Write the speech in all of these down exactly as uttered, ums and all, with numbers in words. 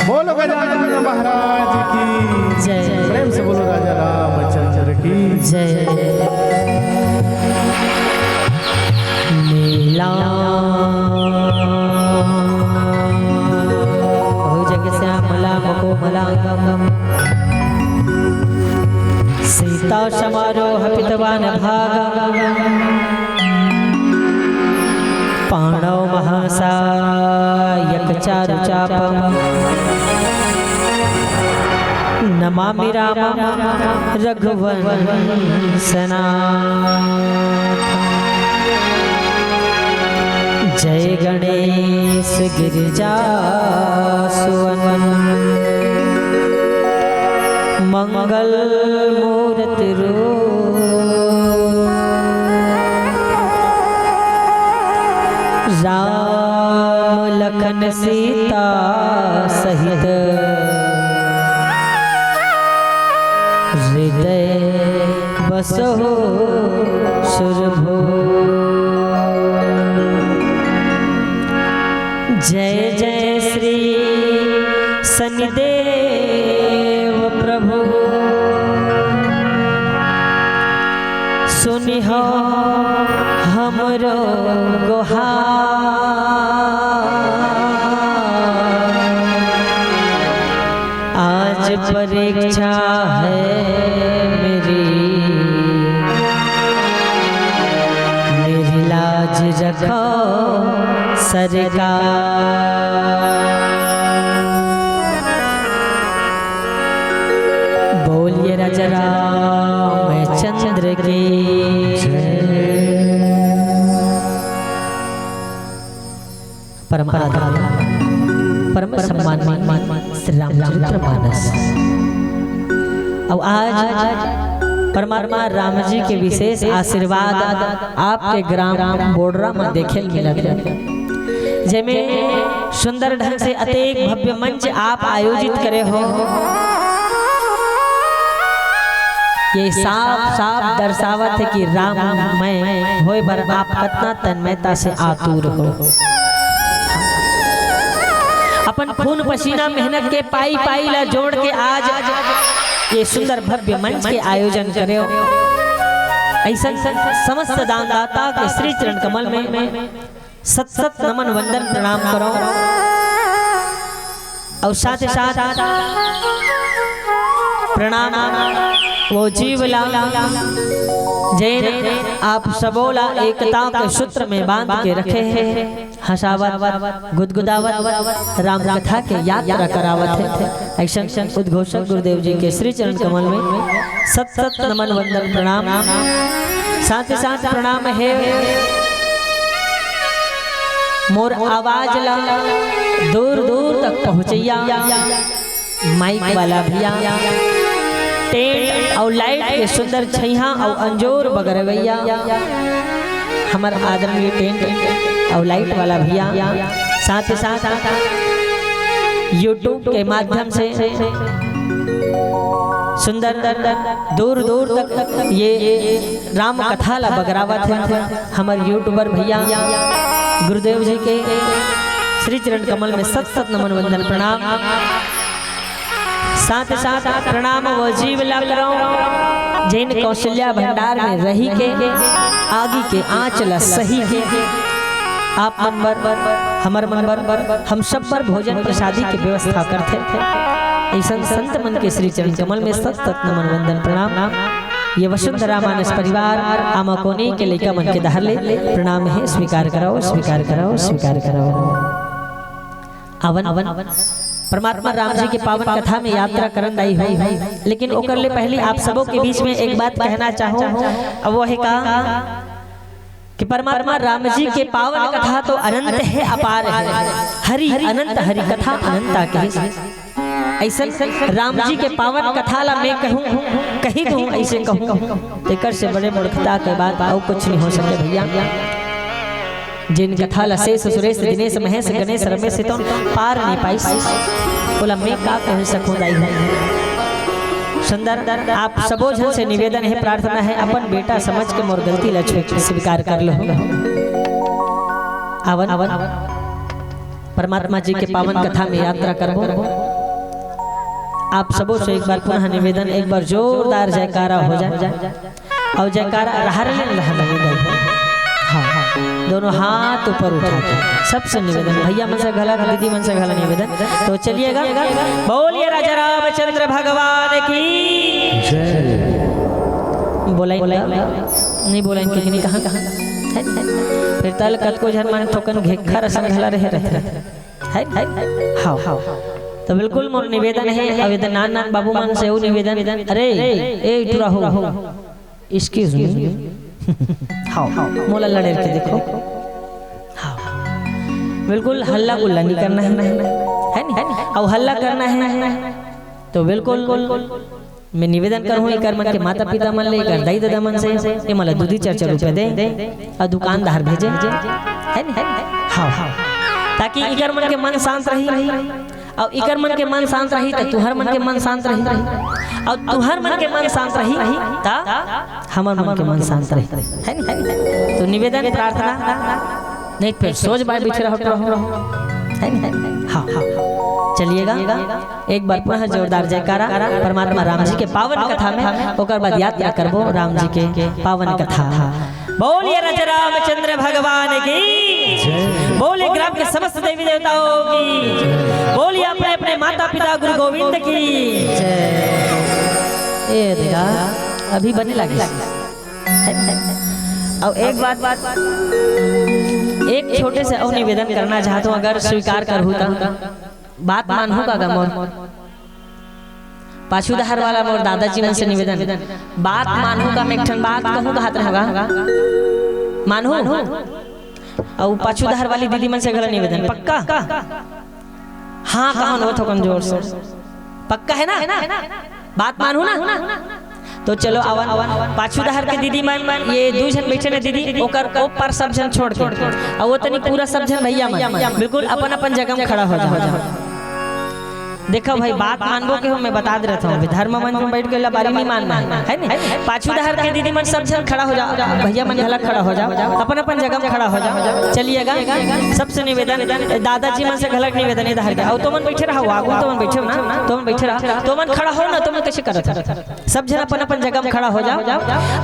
बोलो गजानन महाराज की जय। प्रेम से बोलो राजा रामचंद्र की जय। नीलां बहुजगश्यामलां मुखोमलांगं सीतासमारोहपितवानभागम्। पाणौ महासायकचारुचापं नमामि रामं रघुवंशनाथम्। जय गणेश गिरिजासुवन मंगल मूरत रूप। राम लखन सीता सहित हृदय बसहु सुरभूप। जय जय श्री शनिदेव प्रभु, सुनिहो हमरो गोहार। आज परीक्षा है मेरी, मेरी लाज रखो सरकार। बोलिए राजा रामचंद्र की जय। परम आदर, परम सम्मान में श्री रामचरित्र मानस। अउ आज परमात्मा राम जी के विशेष आशीर्वाद आपके ग्राम बोड़रा में देखे ल मिलत हे, जेमे सुंदर ढंग से अतेक भव्य मंच आप आयोजित करे हो। ये साफ साफ दर्शावत हे कि राममय होय बर आप कतना तन्मयता से आतुर हो। अपन खून पसीना मेहनत के पाई पाई ला जोड़ के आज ये सुंदर भव्य मंच के आयोजन करे हो। अइसन समस्त दानदाता के श्री चरण कमल में सत सत नमन वंदन प्रणाम करो। अउ साथ ही साथ प्रणाम वो जीव ला, जेन आप सबो ला एकता के सूत्र में बांध के रखे हे, हंसावत, गुदगुदावत, राम कथा के यात्रा करावत हे। अइसन उद्घोषक गुरुदेव जी के श्री चरण कमल में सत सत नमन वंदन प्रणाम। साथ ही साथ प्रणाम हे मोर आवाज ला दूर दूर तक पहुँचैया माइक वाला भैया, टेंट अउ लाइट के सुंदर छइहा अउ अंजोर बगरवैया हमर आदरणीय टेंट अउ लाइट वाला भैया, साथ ही साथ YouTube के माध्यम से सुंदर दूर दूर तक ये राम कथा ला बगरावत हे हमर YouTuber भैया गुरुदेव जी के श्री चरण कमल में सत सत नमन वंदन प्रणाम। साथ साथ प्रणाम वो जीव ला करौं, जेन कौशल्या भंडार में रही के आगी के आंच ला सही के आप मन बर, हमर मन बर, हम सब बर भोजन प्रसादी के व्यवस्था करथे। अइसन संत मन के श्री चरण कमल में सत सत नमन वंदन प्रणाम। ये वसुंधरा मानस परिवार आमा कोनी के लइका मन के डहर ले प्रणाम हे, स्वीकार करव, स्वीकार करव, स्वीकार करव। आवन, आवन, परमात्मा राम जी के पावन कथा में यात्रा करन आई हो, लेकिन ओकर ले पहले आप सबो के बीच में एक बात कहना चाहूं, अब वो हे का कि परमात्मा राम जी के पावन कथा तो अनंत हे, अपार हे, हरि अनंत, हरि कथा अनंता कहे। अइसन राम जी के पावन कथा ला मैं कहूं, कही दूं, अइसे कहूं, तेकर से बड़े मूर्खता के बात अउ कुछ नहीं हो सके भैया। जेन कथा ला शेष सुरेश दिनेश महेश गणेश रमेश से तो पार नहीं पाइस, ओला मैं का कह सकूं दाई हो। सुंदर, आप सबो झन से निवेदन हे, प्रार्थना हे, अपन बेटा समझ के मोर गलती ला छू-, स्वीकार कर लो। आवन, आवन, परमात्मा जी के पावन कथा में यात्रा करबो। आप सबों से एक बार पुनः निवेदन, एक बार जोरदार जयकारा हो जाए। अउ जयकारा रहा ले, रहा ले, रहा ले। हाँ, हाँ। दोनों हाथ ऊपर उठा के सबसे निवेदन, भैया मन से घला, दीदी मन से घला निवेदन। तो चलिएगा, बोलिए राजा रामचंद्र भगवान की जय। बोलाइन का? नहीं बोलाइन के नहीं, कहाँ, कहाँ? फिर तल कतको झन मन थोकन घेखर असन घला रहे रहते। है, है, हाँ, हाँ। तो बिल्कुल मोर निवेदन है, अब इधर नान नान बाबू मन से वो निवेदन, अरे, ए, इटुरा हो, excuse me। हाँ, मोला लड़े के देखो। हाँ, बिल्कुल हल्ला गुल्ला नहीं करना है, है नहीं? अब हल्ला करना है, तो बिल्कुल मैं निवेदन करहूँ, एकर मन के माता पिता मन ले, एकर दाई ददा मन से, ये मोला दू दू चार चार रुपया दे, अउ दुकानदार भेजे, है नी? हाँ, हाँ। ताकि एकर मन के मन शांत रही, अउ एकर मन के मन शांत रही, त तुहर मन के मन शांत रही, अउ तुहर मन के मन शांत रही, त हमर मन के मन शांत रही, है नी? तो निवेदन, प्रार्थना, नहीं फिर सोच बाय बिछे रहो, रहो, है नी? हाँ, हाँ। चलिएगा। एक बार पुनः जोरदार जयकारा परमात्मा राम जी के पावन कथा में, ओकर बाद यात्रा करबो राम जी के पावन कथा। बोलिए राजा रामचंद्र भगवान की, बोलिए ग्राम के समस्त देवी देवताओं की, बोलिए अपने अपने माता पिता गुरु गोविंद की। ए देखा, अभी बने लगे। अउ एक बात, एक छोटे से अउ निवेदन करना चाहत हूँ, अगर स्वीकार करहू त। बात मानहू का गा मोर? पाछू डहर वाला मोर दादाजी मन से निवेदन, बात मानहू का? मैं एक ठन बात कहूँ, कहत रहूँ गा, मानहू? अउ पाछू डहर वाली दीदी मन से घला निवेदन, पक्का? हाँ, कहन हो थोकन जोर से, पक्का है ना? बात मानहू ना? तो चलो, आवन, पाछू डहर के दीदी मन, ये दू झन बैठे ने दीदी, ओकर ऊपर सब झन छोड़ के, अउ वो तनी पूरा सब झन भैया मन, बिल्कुल अपन अपन जगह में खड़ा हो जाओ। देखो भाई, बात मानबो के हो, मैं बता दे रहता हूँ, अभी धर्म मंच में बैठ के लबारी नहीं मानना है, है नी? पाछू डहर के दीदी मन सब झन खड़ा हो जाओ, भैया मन घलक खड़ा हो जाओ, अपन अपन जगह में खड़ा हो जाओ। चलिएगा, सबसे निवेदन, दादाजी मन से घलक निवेदन, इधर के, अउ तुमन बैठे रहो, आगू तुमन बैठे हो ना, तुमन बैठे रहो, तुमन खड़ा हो ना, तुमन कैसे करत हो? सब झन अपन अपन जगह में खड़ा हो जाओ।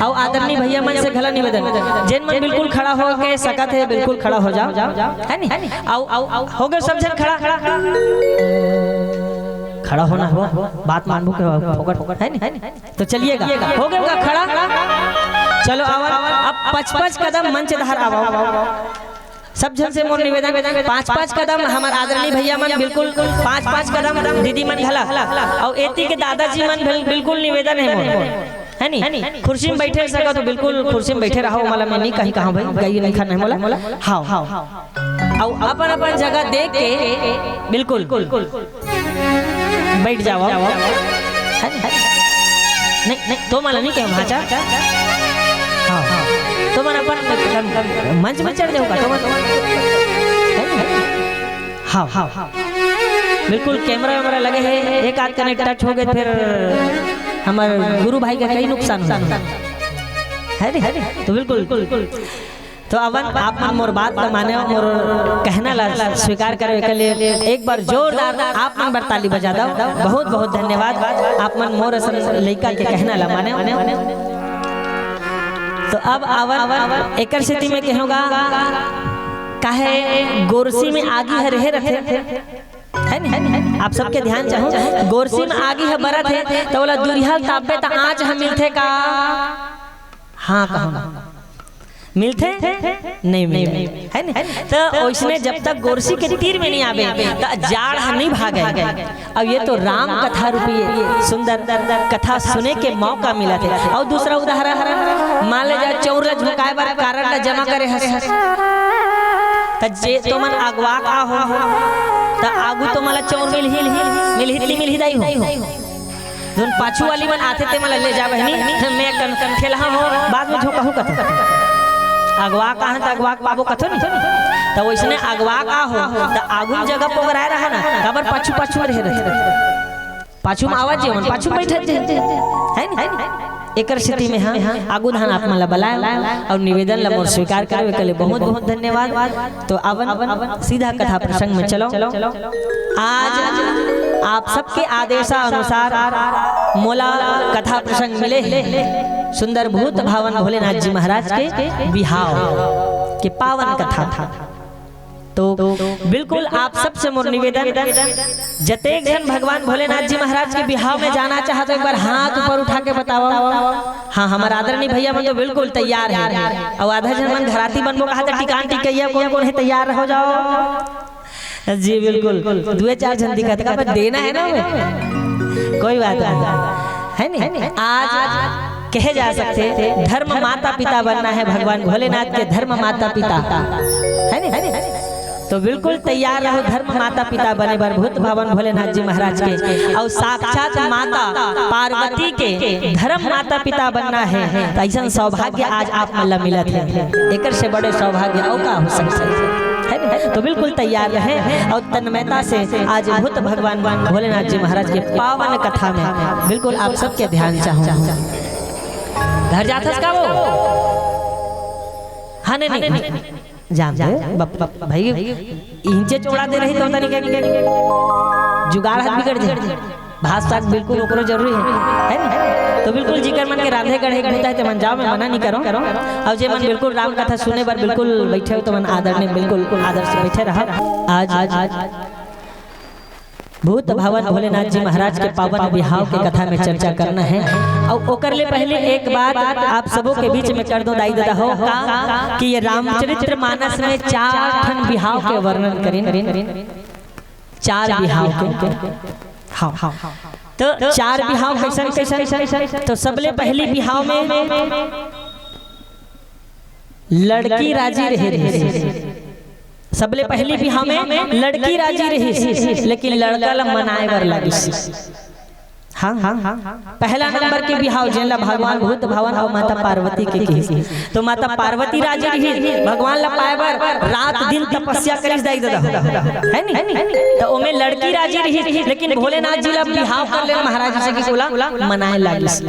अउ आदरणीय भैया मन से घला निवेदन, जेन मन बिल्कुल खड़ा हो के सकत है, बिल्कुल खड़ा हो जाओ, है नी? अउ, अउ, अउ, हो गए सब झन खड़ा, खड़ा होना हो, बात मानबो के फोकट, फोकट, है नी? तो चलिएगा, हो गए का खड़ा। चलो, आवा, अब पाँच पाँच कदम मंच डहर आवा। सब झन से मोर निवेदन, पाँच पाँच कदम हमर आदरणीय भैया मन, बिल्कुल पाँच पाँच कदम दीदी मन घला, अउ एती के दादाजी मन बिल-, बिल्कुल निवेदन है मोर, है नी? कुर्सी में बैठे सकत हो, बिल्कुल कुर्सी में बैठे रहो, मला मैं नहीं कहीं कहाँ भाई, गई नहीं खाना है मोला, हाँ, हाँ। अउ अपन अपन जगह देख के बिल्कुल बैठ जाओ। है नी? नहीं, नहीं, तो मला नहीं कहे भाचा। हाँ, हाँ। तो मन अपन मंच में चढ़ जाओगा, तो मन, है नी? हाँ, हाँ। बिल्कुल कैमरा वैमरा लगे है, एक आध कने टच हो गए, फिर हमर गुरु भाई का कई नुकसान हो, है नी? तो बिल्कुल, तो अवन आप मन मोर बात ल माने, मोर कहना ला स्वीकार करे के लिए एक बार जोरदार आप मन बर ताली बजा दो। बहुत बहुत धन्यवाद, आप मन मोर असन लइका के कहना ला माने। तो अब आवन एकर सेती मैं कहूँगा, काहे गोरसी में आगी हर रहे रथे, है नी? आप सबके ध्यान चाहूँ, गोरसी में आगी ह बरत है, तो बोला दुरिहा तापे त आँच ह मिलथे का? हाँ कहूँ, मिलथे? नहीं मिलथे, है नी? तो ओइसने जब तक गोरसी के तीर में नहीं आवे, त जाड़ ह नहीं भागे। अब ये तो राम कथा रूपी सुंदर कथा सुने के मौका मिला थे। और दूसरा उदाहरण, मान ले जा चौर ला झोंकाए बर कारड ला जमा करे हस, त जे तो मन अगवा का हो, त आगू तो मला चौर मिलही, मिलही, मिलही दाई हो। जोन पाछू वाली मन आथे ते मन ले जा बहिनी, मैं कन, कन ठेलहा हो, बाद में झोंकाहू कथो। अगवा का है त अगवा के पाबो कथो नहीं। त वैसने अगवा का हो, त आगू में जगह पोगराए रहा ना, काबर पाछू पाछू में रहे रहे। पाछू में आवाज जे मन, पाछू में बैठत जे। है नी? एकर सेती में हाँ, आगू धान आप मन ला बलाए और निवेदन ला मोर स्वीकार करे के लिए बहुत बहुत धन्यवाद। तो अवन सीधा कथा प्रसंग में चलो। आज आप सबके आदेशानुसार मोला कथा प्रसंग मिले हे सुंदर भूत भावन भोलेनाथ जी महाराज के बिहाव के पावन कथा। तो बिल्कुल आप सबसे मोर निवेदन, जतेक झन भगवान भोलेनाथ जी महाराज के बिहाव में जाना चाहत हो, एक बार हाथ ऊपर उठा के बताओ। हाँ, हमर आदरणीय भैया मन तो बिल्कुल तैयार हे। अउ आधा झन मन घराती बनबो कहा, त टिकान टिकैया कोन कोन हे, तैयार हो जाओ। जी बिल्कुल, दुए चार झन दिखत हे, काबर देना हे ना ओमे। कोई बात नहीं, हे नहीं? आज कहे जा सकथे, धर्म माता पिता बनना हे भगवान भोलेनाथ के, धर्म माता पिता, हे नहीं? तो बिल्कुल तैयार रहो धर्म माता पिता बने बर भूत भावन भोलेनाथ जी महाराज के, अउ साक्षात माता पार्वती के धर्म माता पिता बनना हे। त अइसन सौभाग्य आज आप मन ला मिलत हे, एकर से बड़े सौभाग्य अउ का हो सकथे, हे नहीं? तो बिल्कुल तैयार रहे अउ तन्मयता से आज भूत भगवान भोलेनाथ जी महाराज के पावन कथा में बिल्कुल आप सबके ध्यान चाहूँ। घर जाथस का वो? हाँ, नहीं, नहीं, नहीं। जान दे, बप-, बप-, भाई, इंचे चौड़ा दे रही तो तनी के जुगाड़ हाथ बिगड़ जाए। भात साग बिल्कुल ओकरो जरूरी हे, हे ना? तो बिल्कुल जिकर मन के रांधे गढ़े के बूता हे, ते मन जाओ, मैं मना नहीं करो। अउ जे मन बिल्कुल राम कथा सुने बर बिल्कुल बैठे हो, तो मन आदर में बिल्कुल आदर से बैठे रहा। आज, आज, आज भूत भावन भोलेनाथ जी महाराज के पावन बिहाव के कथा में चर्चा करना हे। अउ ओकर ले पहले एक बात आप सबो के बीच में कर दो, दाई ददा हो का, कि ये रामचरित्र मानस में चार ठन बिहाव के वर्णन करिन, चार बिहाव के। हाँ, हाँ। तो चार बिहाव कैसन, कैसन? तो सबले पहली बिहाव में लड़की राजी रहे, रहे। सबले पहली बिहाव में लड़की राजी रहिस, लेकिन लड़का ला मनाए बर लागिस। हाँ, हाँ, हाँ। पहला नंबर के बिहाव, जेन ला भगवान भूत भावन अउ माता पार्वती के किहिस। तो माता पार्वती राजी रहिस, भगवान ला पाए बर रात दिन तपस्या करिस, दाई ददा, हे नहीं? तो ओमे लड़की राजी रहिस, लेकिन भोलेनाथ जी ला बिहाव कर ले महाराज जी से कि ओला मनाए लागिस।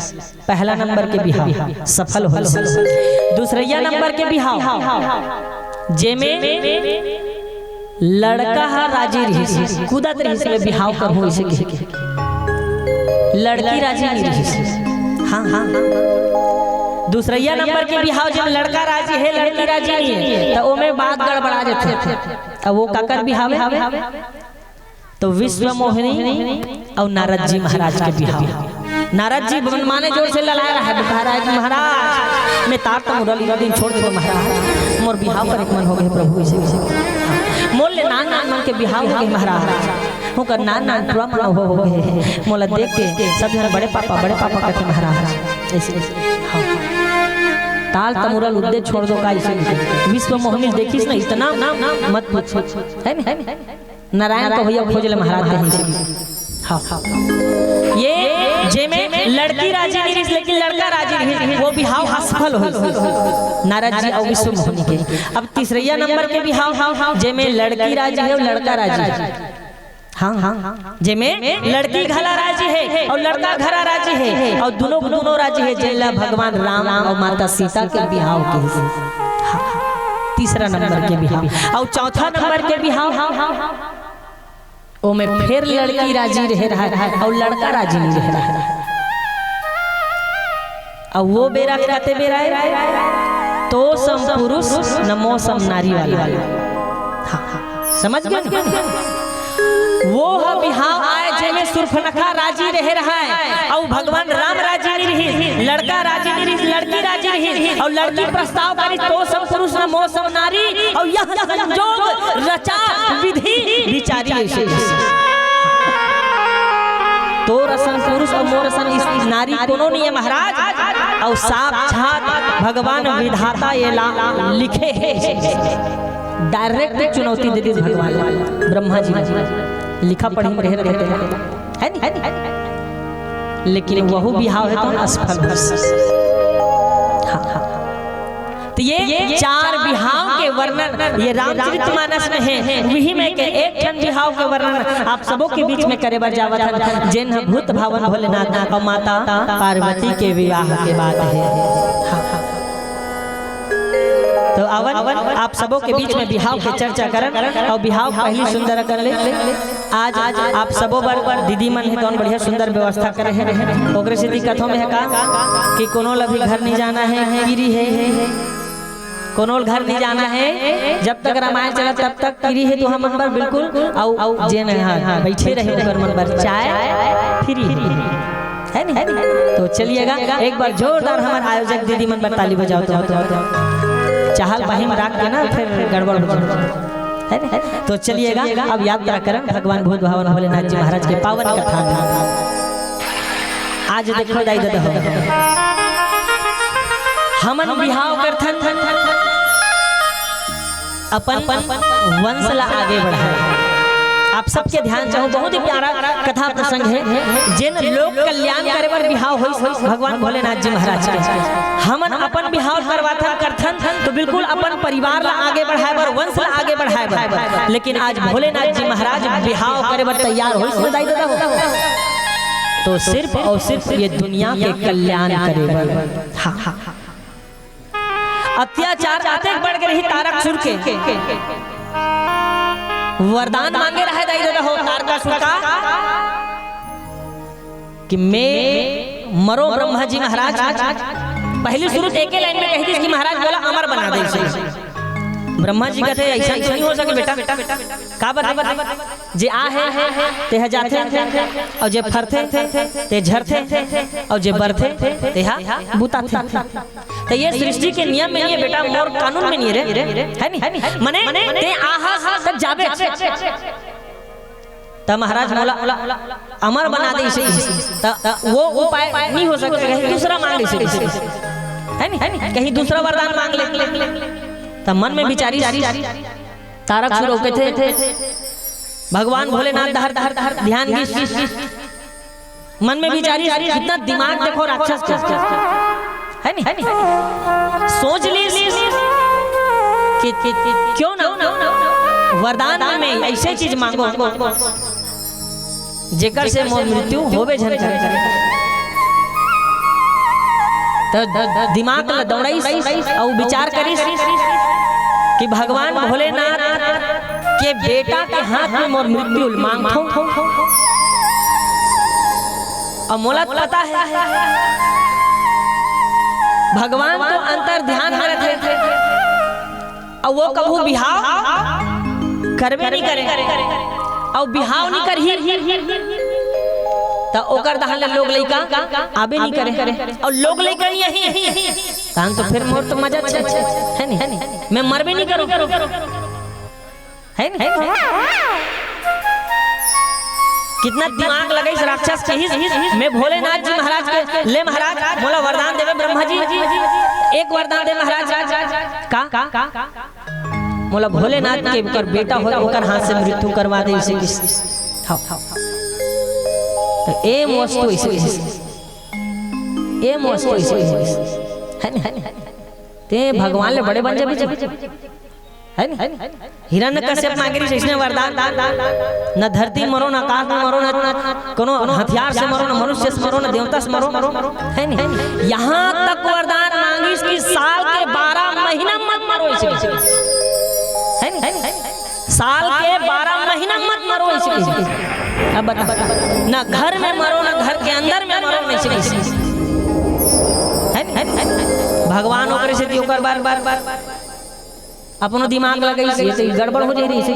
पहला नंबर के बिहाव सफल होइस। दूसरैया नंबर के बिहाव, जेमे लड़का ह राजी रहिस, कूदत रहिस, "मैं बिहाव करहूँ," अइसे कहिके। लड़की राजी नहीं रहिस। हाँ, हाँ। दूसरैया नंबर के बिहाव, जेमे लड़का राजी हे, लड़की राजी नहीं हे, त ओमे बात गड़बड़ा जाथे। अब वो काकर बिहाव हे? तो विश्व मोहिनी अउ नारद जी महाराज के बिहाव। नारद जी मन माने जोर से ललाए रहा, "महाराज, महाराज, मैं तार तमुरल इतना दिन छोड़ देबो महाराज, मोर बिहाव करे के मन हो गे प्रभु, अइसे, अइसे। मोर ले नान नान मन के बिहाव हो गे महाराज, ओकर नान नान टुरा मन हो, हो गे, मोला देख के सब झन बड़े पापा, बड़े पापा कथे महाराज," अइसे, अइसे। हाँ। ताल तमुरल उद्दे छोड़ दो का, अइसे, अइसे। विश्व मोहिनी देखिस ना, इतना मत पूछ, हे ना? नारायण को भैया खोज ले महाराज कहीं से। हाँ, हाँ। ये जेमे लड़की राजी नहीं रहिस, लेकिन लड़का राजी रहिस, वो बिहाव असफल हो। नारद जी अउ विश्व मोहिनी के। अब तीसरैया नंबर के बिहाव, जेमे लड़की राजी हे अउ लड़का राजी हे। हाँ, हाँ। जेमे लड़की घला राजी हे अउ लड़का घला राजी हे अउ दुनों, दुनों राजी हे, जेला भगवान राम अउ माता सीता के बिहाव के। हाँ, हाँ। तीसरा नंबर के बिहाव। अउ चौथा नंबर के बिहाव, ओमे फेर लड़की राजी रहे रहा अउ लड़का राजी नहीं रहे रहा। अउ वो बेरा कते बेरा हे? "तो सम पुरुष न मो सम नारी" वाला। हाँ, हाँ, समझ गए ना? वो ह बिहाव आय, जेमे सुर्पनखा राजी रहे रहा हे, अउ भगवान राम राजी नहीं रहिस, लड़का राजी नहीं रहिस, लड़की राजी रहिस, अउ लड़की प्रस्ताव करिस, "तो सम पुरुष न मो सम नारी," अउ यह संजोग रचा विधि विचारी, अइसे कहिस। "तोर असन पुरुष अउ मोर असन इस नारी कोनो नहीं हे महाराज," अउ साक्षात भगवान विधाता एला लिखे हे। Direct चुनौती दे दिस भगवान ला, ब्रह्मा जी ला। लिखा पढ़ी में रहे रहते हैं, हे नहीं? लेकिन वहू बिहाव हे तो असफल हो। हाँ, हाँ। तो ये चार बिहाव के वर्णन ये रामचरित मानस में हे, वही में के एक ठन बिहाव के वर्णन आप सबों के बीच में करे बर जावत हन, जेन ह भूत भावन भोलेनाथ अउ माता पार्वती के विवाह के बात हे। हाँ, हाँ। तो आवन, आप सबों के बीच में बिहाव के चर्चा करन अउ बिहाव पहली सुंदर कर ले। आज आप सबो बर दीदी मन हे, कौन बढ़िया सुंदर व्यवस्था करे हे। ओकरे सेती कथों में हे का कि कोनो ल भी घर नहीं जाना है, किरी है, कोनो ल घर नहीं जाना है। जब तक रामायण चला तब तक किरी है तो हमन बर बिल्कुल। अउ जेन ह बैठे रहे ओकर मन बर चाय फ्री है, है नी? तो चलिएगा, एक बार जोरदार हमर आयोजक दीदी मन बर ताली बजाओ तो, तो, तो। चाहल पाही में राख के ना फिर गड़बड़ हो जाए, है नी? तो चलिएगा, अब यात्रा करन भगवान भूत भावन भोलेनाथ जी महाराज के पावन कथा में। आज देखो दाई ददा हो, हमन बिहाव करथन, अपन वंश ला आगे बढ़ाए। आप सबके ध्यान चाहूँ, बहुत ही प्यारा कथा प्रसंग है। जेन लोक कल्याण करे बर बिहाव होइस भगवान भोलेनाथ जी महाराज के, हमन अपन बिहाव करवाथन करथन तो बिल्कुल अपन परिवार ला आगे बढ़ाए बर, वंश ला आगे बढ़ाए बर। लेकिन आज भोलेनाथ जी महाराज बिहाव करे बर तैयार होइस ना दाई ददा हो, तो सिर्फ और सिर्फ ये दुनिया के कल्याण करे बर। हाँ, हाँ, हाँ। अत्याचार अतेक बढ़ गे रही तारकासुर के। वरदान मांगे रहे दाई ददा हो तारकासुर का कि मैं मरो ब्रह्मा जी महाराज। पहली शुरू एक ही लाइन में कही थी कि महाराज बोला अमर बना दे इसे। ब्रह्मा जी कहते ऐसा नहीं हो सके बेटा, का बता जे आहे, तेह जाथे, अउ जे फरथे, ते झरथे, अउ जे बरथे, तेहा बुताथे। त ये सृष्टि के नियम में नहीं है बेटा, मोर कानून में नहीं है रे, है नहीं? मने ते आहा तब जाबे। त महाराज मोला अमर बना दे इसे, त वो उपाय नहीं हो सकता, कहीं दूसरा मांग ले इसे, है नहीं? कहीं दूसरा वरदान मांग ले। त मन में विचारी तारकासुर कहथे, भगवान भोलेनाथ दहर दहर दहर ध्यान गिस। मन में विचारी, कितना दिमाग देखो राक्षस के, है नहीं? सोच ली कि, कि, कि क्यों ना वरदान में ऐसे चीज मांगो जेकर से मोर मृत्यु होबे झन करे। त दिमाग ल दौड़ाइस अउ विचार करिस कि भगवान भोलेनाथ के बेटा के हाथ में मोर मृत्यु ल मांगथों। अउ मोला तो पता है भगवान तो अंतर ध्यान में रथे। अउ वो कभू बिहाव करबे नहीं करे, अउ बिहाव नहीं करही त ओकर दहां ले लोग लइका आबे नहीं करे, अउ लोग लइका नहीं आही तहां तो फिर मोर तो मजा छे, है नहीं? मैं मरबे नहीं करूं, है नहीं? कितना दिमाग लगाइस राक्षस के हिस। मैं भोलेनाथ जी महाराज के, ले महाराज मोला वरदान देवे ब्रह्मा जी, एक वरदान दे महाराज। का? मोला भोलेनाथ के ओकर बेटा होय ओकर हाथ से मृत्यु करवा दे इसे किस। हाँ। त ए मोस तो इसे किस, ए मोस तो इसे किस, है नहीं? ते भगवान ले बड़े बन जाबे, है नहीं? हिरण्यकश्यप मांगे रहिस अइसने वरदान, न धरती मरो, न आकाश में मरो, न कोनो हथियार से मरो, न मनुष्य से मरो, न देवता से मरो, है नहीं? यहाँ तक वरदान मांगिस कि साल के बारह महीना मत मरो, इसे, है नहीं? साल के बारह महीना मत मरो, इसे। अब बता, न घर में मरो, न घर के अंदर में मरो, नहीं से, है नहीं? भगवान ओकरे से ओकर बार बार बार अपनो दिमाग लगाइस, ये तो गड़बड़ हो जाई रहिस,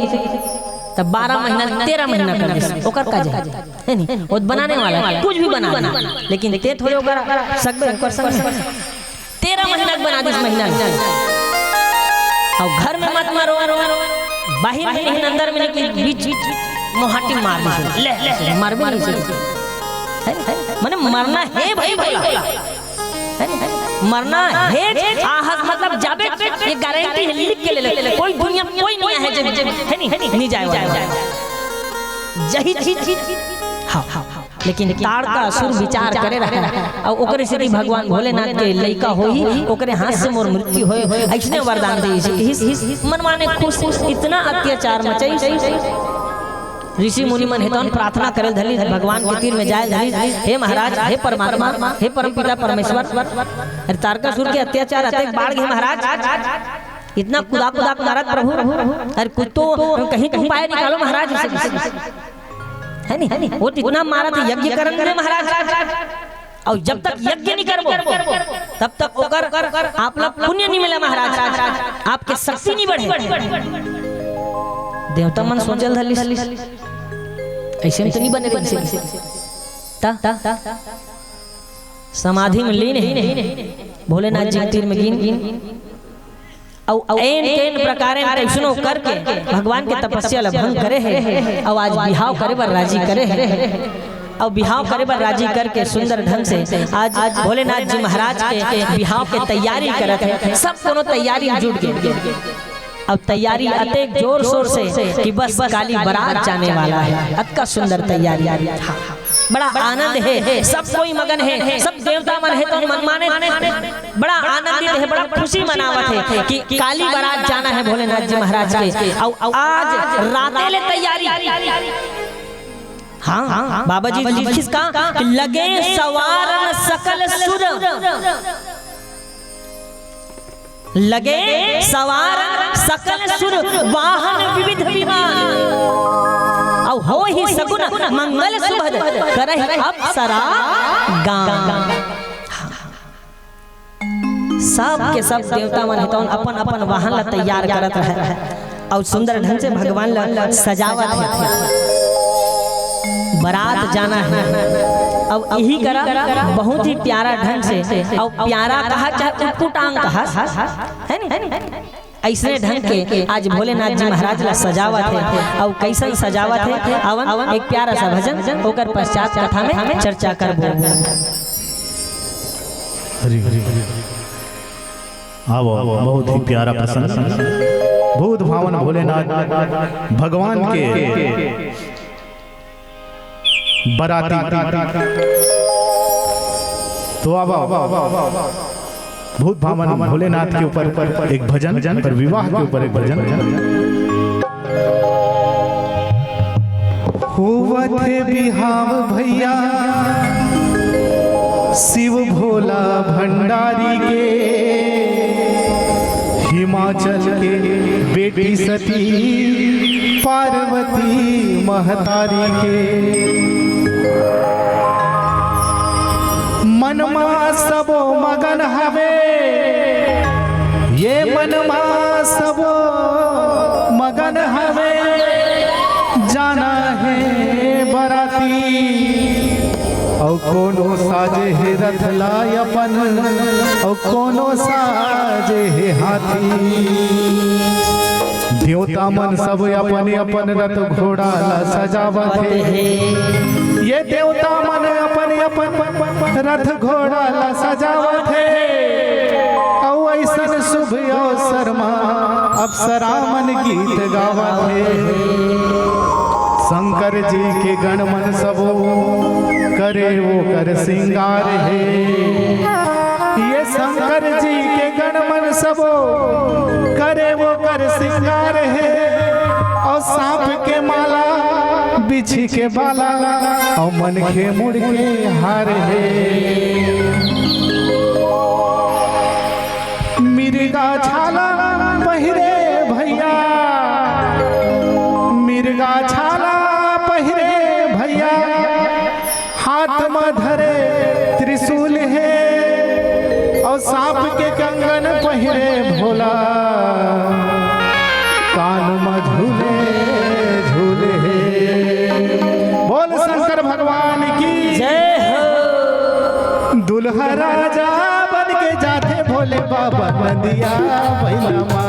तब बारह महीना, तेरह महीना कर दिस, ओकर का जाए, है नहीं? वो बनाने वाला है, कुछ भी बना दे, लेकिन ते थोड़े ओकर सकबे, ओकर संग तेरह महीना के बना दिस महीना। अउ घर में मत मरो, बाहिर में नहीं, अंदर में नहीं, बीच मोहाटी मार दिस, ले, ले, ले, मरबे नहीं से, है नहीं? मने मरना है भाई, बोला। है नी? मरना है, आहस मतलब जाबे, ये गारंटी है, लिख के ले ले। कोई दुनिया में कोई नहीं है, जे, जे, है नी? नहीं जाए वाला। जही चीज, हाँ, हाँ, हाँ। लेकिन तारकासुर विचार करे रहे, अउ ओकरे सेती भगवान भोलेनाथ के लइका होही, ओकरे हाथ से मोर मृत्यु होय, अइसने वरदान दे, इस, इस, इस मनवा ने खुश, इतना अत्याचार मचाई। ऋषि मुनि मन हे तौन प्रार्थना करे धली, भगवान के तीर में जाए धली, हे महाराज, हे परमात्मा, हे परमपिता परमेश्वर, अरे तारकासुर के अत्याचार अतेक बाढ़ गे महाराज, इतना कुदा कुदा के मारत प्रभु, अरे कुछ तो कहीं तो उपाय निकालो महाराज इसे। है नी? वो तो इतना मारा था, यज्ञ करन दे महाराज। अउ जब तक यज्ञ नहीं करबो, तब तक ओकर आप ला पुण्य नहीं मिले महाराज, आपके शक्ति नहीं बढ़े। देवता मन सोचल धलिस, अइसे में तो नहीं बने रहिस। ता, ता, समाधि में लीन हे, भोलेनाथ जी के तीर में लीन। अउ एन केन प्रकारेन कइसनो करके भगवान के तपस्या ल भंग करे हे, अउ आज बिहाव करे बर राजी करे हे, अउ बिहाव करे बर राजी करके सुंदर ढंग से आज, आज भोलेनाथ जी महाराज के बिहाव के तैयारी करत हे। सब कोनो तैयारी में जुट गे, अब तैयारी अतेक जोर शोर से कि बस काली बारात जाने वाला हे। अतका सुंदर तैयारी, हाँ। बड़ा आनंद हे, सब कोई मगन हे, सब देवता मन हे तो मन माने बड़ा आनंदित हे, बड़ा खुशी मनावत हे कि काली बारात जाना हे भोलेनाथ जी महाराज के। अउ आज राते ले तैयारी। हाँ, बाबा जी लिखिस का कि लगे सवारन सकल सुर, लगे सवारन सकल सुर, वाहन विविध विमान। अउ होही सगुन मंगल सुभद, करहि अप्सरा गान। सब के सब देवता मन हे तौन अपन अपन वाहन ला तैयार करत रहे। अउ सुंदर ढंग से भगवान ला सजावत हे। बारात जाना हे। अउ इही करा बहुत ही प्यारा ढंग से, अउ प्यारा कहा चाहे उटपुटांग कहा, है नी? अइसने ढंग के आज भोलेनाथ जी महाराज ला सजावत हे। अउ कइसन सजावत हे, अवन एक प्यारा सा भजन, ओकर पश्चात कथा में चर्चा करबो। हरि हरि। आवो, आवो, बहुत ही प्यारा प्रसंग। भूत भावन भोलेनाथ भगवान के बराती। तो आवो, भूत भावन भोलेनाथ के ऊपर एक भजन और विवाह के ऊपर एक भजन। होवत हे बिहाव भैया शिव भोला भंडारी के, हिमाचल के बेटी सती पार्वती महतारी के। मनमा सबो मगन हवे, ये मनमा सबो मगन हवे, जाना हे बराती। अउ कोनो साजे हे रथ ला अपन, अउ कोनो साजे हे हाथी। देवता मन सब अपन अपन रथ घोड़ा ला सजावत हे। ये देवता मन अपन अपन रथ घोड़ा ला सजावत हे। अउ अइसन शुभ अवसर मा अप्सरा मन गीत गावत हे। शंकर जी के गण मन सबो करे ओकर सिंगार हे। ये शंकर जी के गण मन सबो करे ओकर सिंगार हे। अउ सांप के माला बिछी के बाला, अउ मनखे मुड़ के हार हे। मिर्गा छाला पहिरे भैया, मिर्गा छाला पहिरे भैया, हाथ म धरे त्रिशूल हे, अउ सांप के कंगन पहिरे भोला, कान म झूले झूले हे। बोल शंकर भगवान की जय हो। दुल्हा राजा बन के जाथे भोले बाबा नंदिया बइला मा।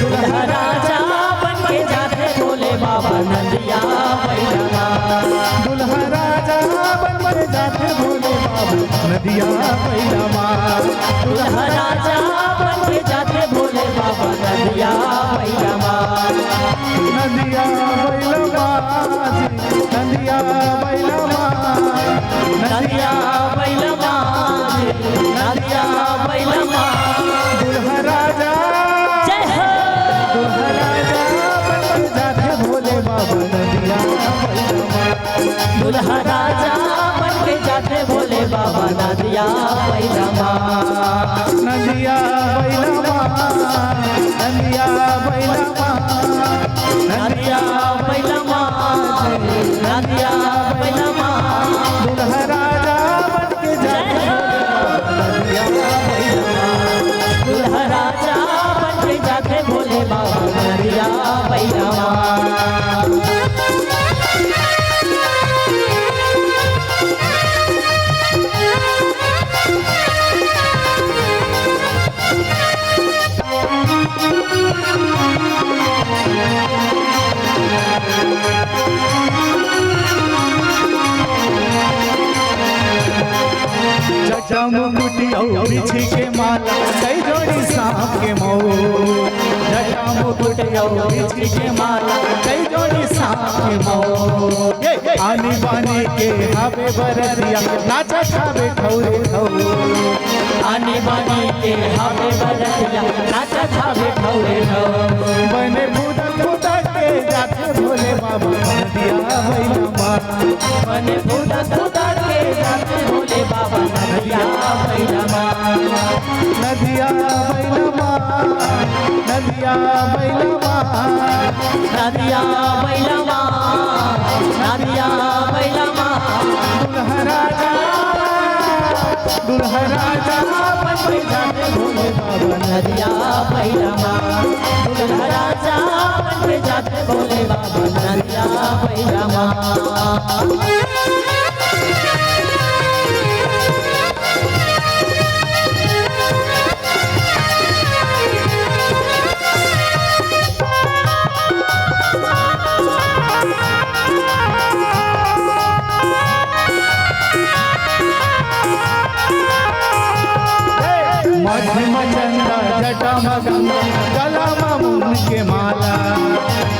दुल्हा राजा बन के जाथे भोले बाबा नंदिया बइला मा। दुल्हा राजा बन के जाथे भोले बाबा नंदिया बइला मा। दुल्हा राजा बन के जाथे भोले बाबा नंदिया बइला मा। नंदिया बइला मा जी, नंदिया बइला मा। नंदिया बइला मा जी, नंदिया बइला मा। दुल्हा राजा, जय हो। दुल्हा राजा बन के जाथे भोले बाबा नंदिया बइला मा। दुल्हा राजा बन के जाथे भोले बाबा नंदिया बइला मा। नंदिया बइला मा, नंदिया बइला मा। नंदिया बइला मा, नंदिया मुकुट अउ बिछी के माला, कई जोड़ी सांप के मउर। जटा मुकुट अउ बिछी के माला, कई जोड़ी सांप के मउर। ये, ये। आनी बानी के हावे बरतिया, नाचत हावे ठौरे ठौर। आनी बानी के हावे बरतिया, नाचत हावे ठौरे ठौर। बने फुदक फुदक के जाथे भोले बाबा, नदिया बइला माँ। बने फुदक फुदक के जाथे भोले बाबा, नदिया बइला माँ। नदिया बइला माँ, नदिया बइला माँ। नदिया बइला माँ, नदिया बइला माँ। दुल्हा राजा, दुल्हा राजा बन के जाथे भोले बाबा, नदिया बइला माँ। दुल्हा राजा बन के जाथे भोले बाबा, नदिया बइला माँ। माथे म चंदा, जटा म गंगा, गला म मुंग के माला।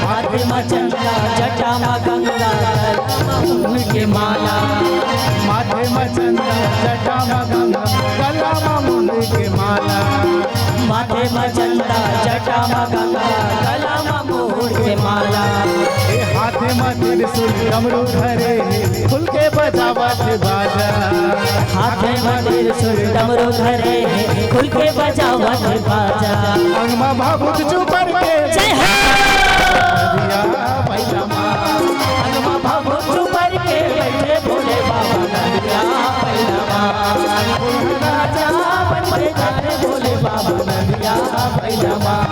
माथे म चंदा, जटा म गंगा, गला म मुंग के माला। माथे म चंदा, जटा म गंगा, गला म मुंग के माला। माथे म चंदा, जटा म गंगा, गला म मुंग के माला। ए हाथे म त्रिशूल डमरू धरे, खुल के बजावत बाजा। हाथे म त्रिशूल डमरू धरे, खुल के बजावत बाजा। अंग म भाभूत चुपर के, जय हो। नदिया बइला माँ। अंग म भाभूत चुपर के बइठे भोले बाबा, नदिया बइला माँ। दुल्हा राजा बन के जाथे भोले बाबा, नदिया बइला माँ।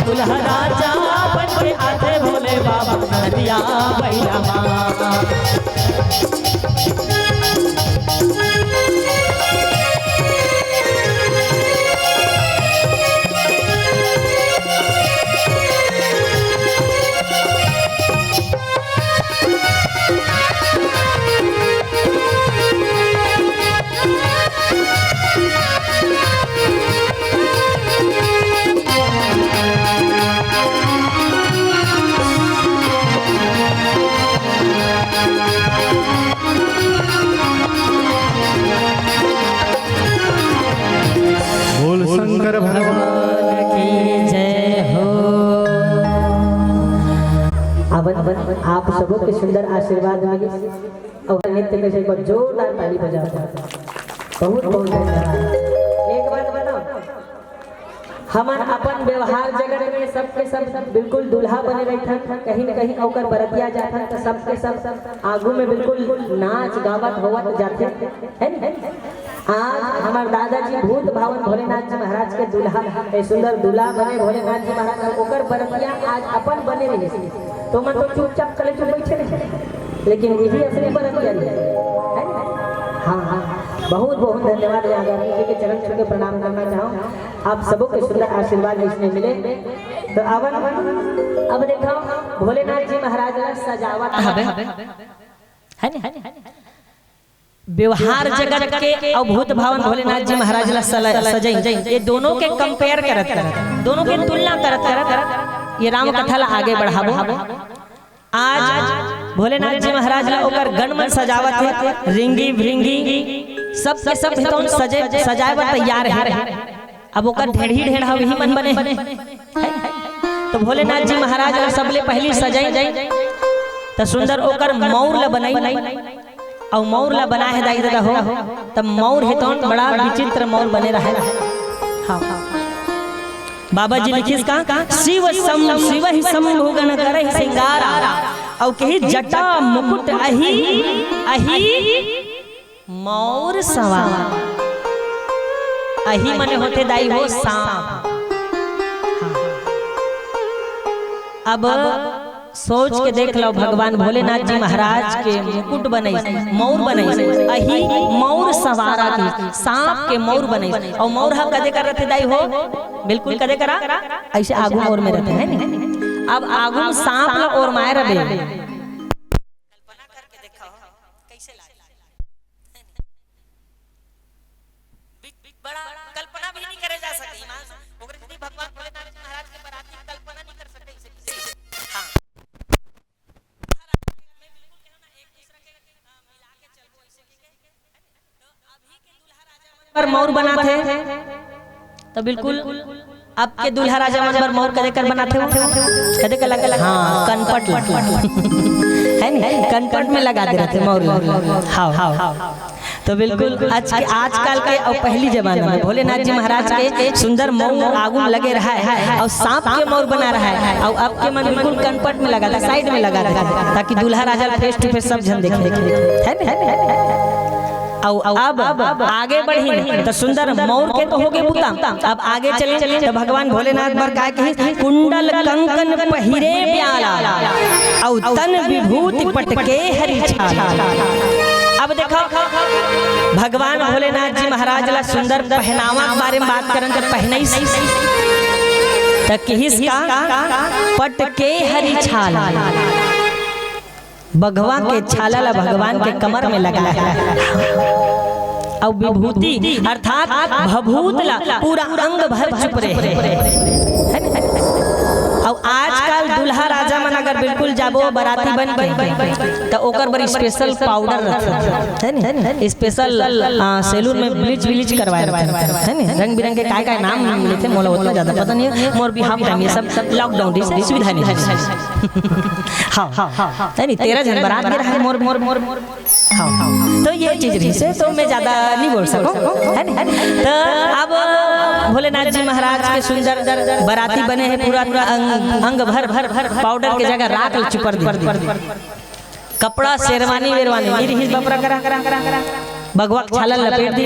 दुल्हा राजा बन के आथे भोले बाबा, नदिया बइला माँ। बोल शंकर भगवान की जय हो। अब, अब आप सबो के सुंदर आशीर्वाद मिलिस अउ नृत्य के एक बार जोरदार ताली बजाओ। बहुत, बहुत धन्यवाद। एक बात बताओ, हमन अपन व्यवहार जगत में सबके सब बिल्कुल दूल्हा बने रहिथन, कहीं न कहीं ओकर बरतिया जाथन त सबके सब आगू में बिल्कुल नाच गावत होवत जाथे, है न? आज हमर दादाजी भूत भावन भोलेनाथ जी महाराज के दूल्हा, ए सुंदर दूल्हा बने भोलेनाथ जी महाराज, अउ ओकर बरतिया आज अपन बने रहिस, तो मन तो चुपचाप चले चुप बैठे रहे, लेकिन इही असली बरतिया रहे, है न? हाँ, हाँ, बहुत बहुत धन्यवाद। आदरणीय जी के चरण छू के प्रणाम करना चाहूँ। आप सबों के सुंदर आशीर्वाद इसमें मिले। तो अब, अब देखो, भोलेनाथ जी महाराज ला सजावत हवे। है न? व्यवहार जगत के अउ भूत भावन भोलेनाथ जी महाराज ला सला-, सजई, ये दोनों के compare करत करत, दोनों के तुलना करत करत, ये राम कथा ला आगे बढ़ाबो। आज भोलेनाथ जी महाराज ला ओकर गण मन सजावत हे, रिंगी भृंगी सब के सब हितौन सजे, सजाए बर तैयार हे। अब ओकर ढेढ़ी ढेढ़ा वही मन बने हे। तो भोलेनाथ जी महाराज ला सबले पहली सजाई, त सुंदर ओकर मौर ला बनाई, अउ मौर ला बनाए हे दाई ददा हो, त मौर हितौन बड़ा विचित्र मौर बने रहे। हाँ। बाबा जी लिखिस का, "शिव सम-, शिव ही शंभु गण करहि सिंगारा।" अउ कही, "जटा मुकुट अही, अही मौर सवार।" अही मने होथे दाई हो सांप। हाँ। अब सोच के देख लव, भगवान भोलेनाथ जी महाराज के मुकुट बनइस, मौर बनइस, अही मौर सवारा के, सांप के मौर बनइस। अउ मौर ह कदे कर रथे दाई हो? बिल्कुल कदे करा, अइसे आगू म ओरमे रथे, है नी? अब आगू म सांप ल ओरमाए रबे। कल्पना करके देखो, कैसे लागे। पर मौर बनाथे, तो बिल्कुल अब के दूल्हा राजा मन बर मौर कदे कर बनाथे हो? कदे कर लगा? हाँ, कनपट ला। है नी? कनपट में लगा दे रहिथे मौर ला। हाँ, हाँ। तो बिल्कुल आज के, आजकल के और पहली जमाना में भोलेनाथ जी महाराज के सुंदर मौर आगू में लगे रहा है और सांप के मौर बना रहा है और अब के मन बिल्कुल कनपट में लगा दे, साइड में लगा दे, ताकि दूल्हा राजा face to face सब झन देखे, है नी? और अब आगे बढ़ी तो सुंदर मौर के तो होगे बुता, अब आगे चले तो भगवान भोलेनाथ बर काय कहिस, कुंडल कंकन पहिरे ब्याला, अउ तन विभूति पटके हरि छाला। अब देखो, भगवान भोलेनाथ जी महाराज ला सुंदर पहनावा के बारे में बात करन, जब पहनइस त किहिस का, पटके हरि छाला। बघवा के छाला ला भगवान के कमर में लगा है, अउ विभूति अर्थात भभूत ला पूरा अंग भर चुपरे है। अउ आजकल दूल्हा राजा मन अगर बिल्कुल जाबो बराती बन के, तो ओकर बर स्पेशल पाउडर रथे, है नी? स्पेशल, आ, सैलून में ब्लीच व्लीच करवाए रथे, है नी? रंग बिरंग के काय काय नाम लेथे, मोला उतना ज्यादा पता नहीं है। मोर बिहाव टाइम ये सब, सब लॉकडाउन रहिस, सुविधा नहीं रहिस। हाँ, है नी? तेरह झन बरात गे रहा है मोर, मोर, मोर, मोर। हाँ, तो ये चीज रहिस हे, तो मैं ज्यादा नहीं बोल सकूँ, है नी? तो अब भोलेनाथ जी महाराज के सुंदर बराती बने हैं, पूरा, पूरा अंग, अंग भर, भर, भर पाउडर के जगह राख ल चुपर दी। कपड़ा शेरवानी वेरवानी नहीं रहिस बपरा करा, बघवा के छाला लपेट दी।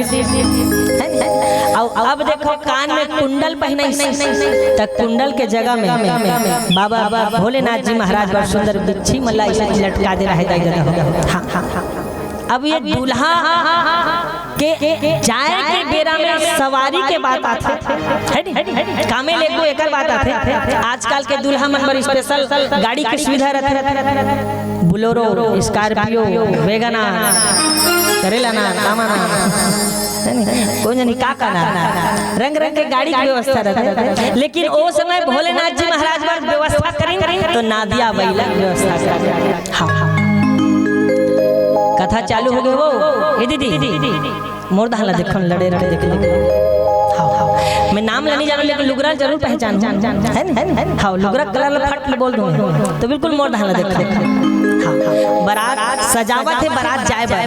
अउ अब देखो, कान में कुंडल पहनाइस, त कुंडल के जगह में बाबा भोलेनाथ जी महाराज बर सुंदर बिच्छी मला अइसे लटका दे रहे दाई ददा हो। हाँ, हाँ, हाँ। अब ये दूल्हा के जाए के बेरा में सवारी के बात आथे, है नी? कामे लेगो एकर बात आथे। आजकल के दूल्हा मन बर स्पेशल गाड़ी के सुविधा रथे, बोलेरो, स्कॉर्पियो, वैगनर, करेला ना, कामा ना, है नी? कोन जनी का का ना, रंग रंग के गाड़ी के व्यवस्था रथे। लेकिन ओ समय भोलेनाथ जी महाराज बर व्यवस्था करिन, तो नादिया बइला व्यवस्था करिन। हाँ, हाँ। कथा चालू हो गे वो। ए दीदी, मोर दहन ला देखो, लड़े रड़े देखो। हाँ, हाँ। मैं नाम ला नहीं जानूँ, लेकिन लुगरा जरूर पहचानहूँ। है नी? हाँ, लुगरा कलर ला फट ले बोल दूँ। तो बिल्कुल मोर दहन ला देखो। हाँ, बरात सजावत हे, बरात जाए बर।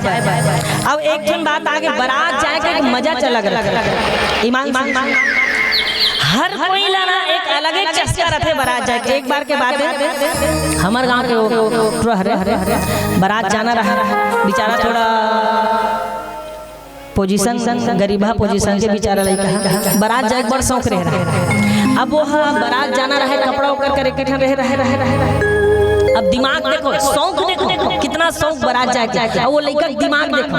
अब एक ठन बात आगे, बरात जाए के एक मजा च अलग रथे। ईमान से हर कोई ला ना एक अलगे चस्का रथे बरात जाए के। एक बार के बात है, हमर गांव के वो टुरा हरे, बरात जाना रहा, बेचारा थोड़ा पोजीशन, गरीबा पोजीशन के बेचारा लइका ह, बरात जाए के बड़ शौक रहे रहा। अब वो ह बरात जाना रहे, कपड़ा ओकर करे के ठन रहे, रहे, रहे, रहे, रहे। अब दिमाग देखो, शौक देखो, कितना शौक बरात जाए के। अब वो लइका के दिमाग देखो,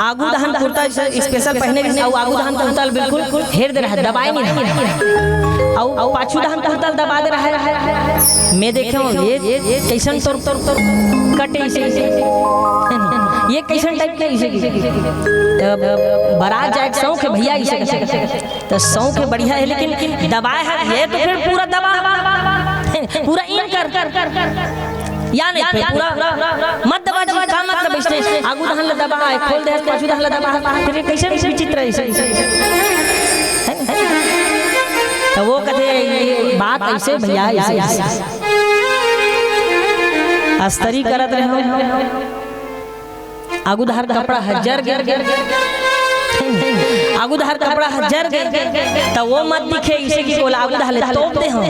आगू दहन कुर्ता स्पेशल पहने रहिस, अउ आगू दहन कुर्ता ल बिल्कुल हेर दे रहा, दबाए नहीं रहा, अउ पाछू दहन कुर्ता ल दबा दे रहा। मैं देखे हूँ, ये, ये कैसन तोर, तोर, तोर कटे इसे, इसे। ये कैसन टाइप के इसे, इसे, इसे। अब बरात जाए के शौक है भैया, इसे, इसे, इसे। तो शौक है, बढ़िया है, लेकिन दबाए है ये तो फिर पूरा दबा, पूरा इन कर, कर, कर, कर। या नहीं, फिर पूरा मत दबा जी, का मतलब इसने आगू दहन ला दबा है, खोल दे, पाछू दहन ला दबा है, फिर ये कैसे विचित्र है इसे? है ना? तो वो कहते, ये बात ऐसे भैया, ऐसे, ऐसे। अस्तरी करत रहे हो, आगू दहन कपड़ा ह जर गे, आगू दहन कपड़ा ह जर गे, त वो मत दिखे इसे कि कोला आगू दहन ले तोप दे हो।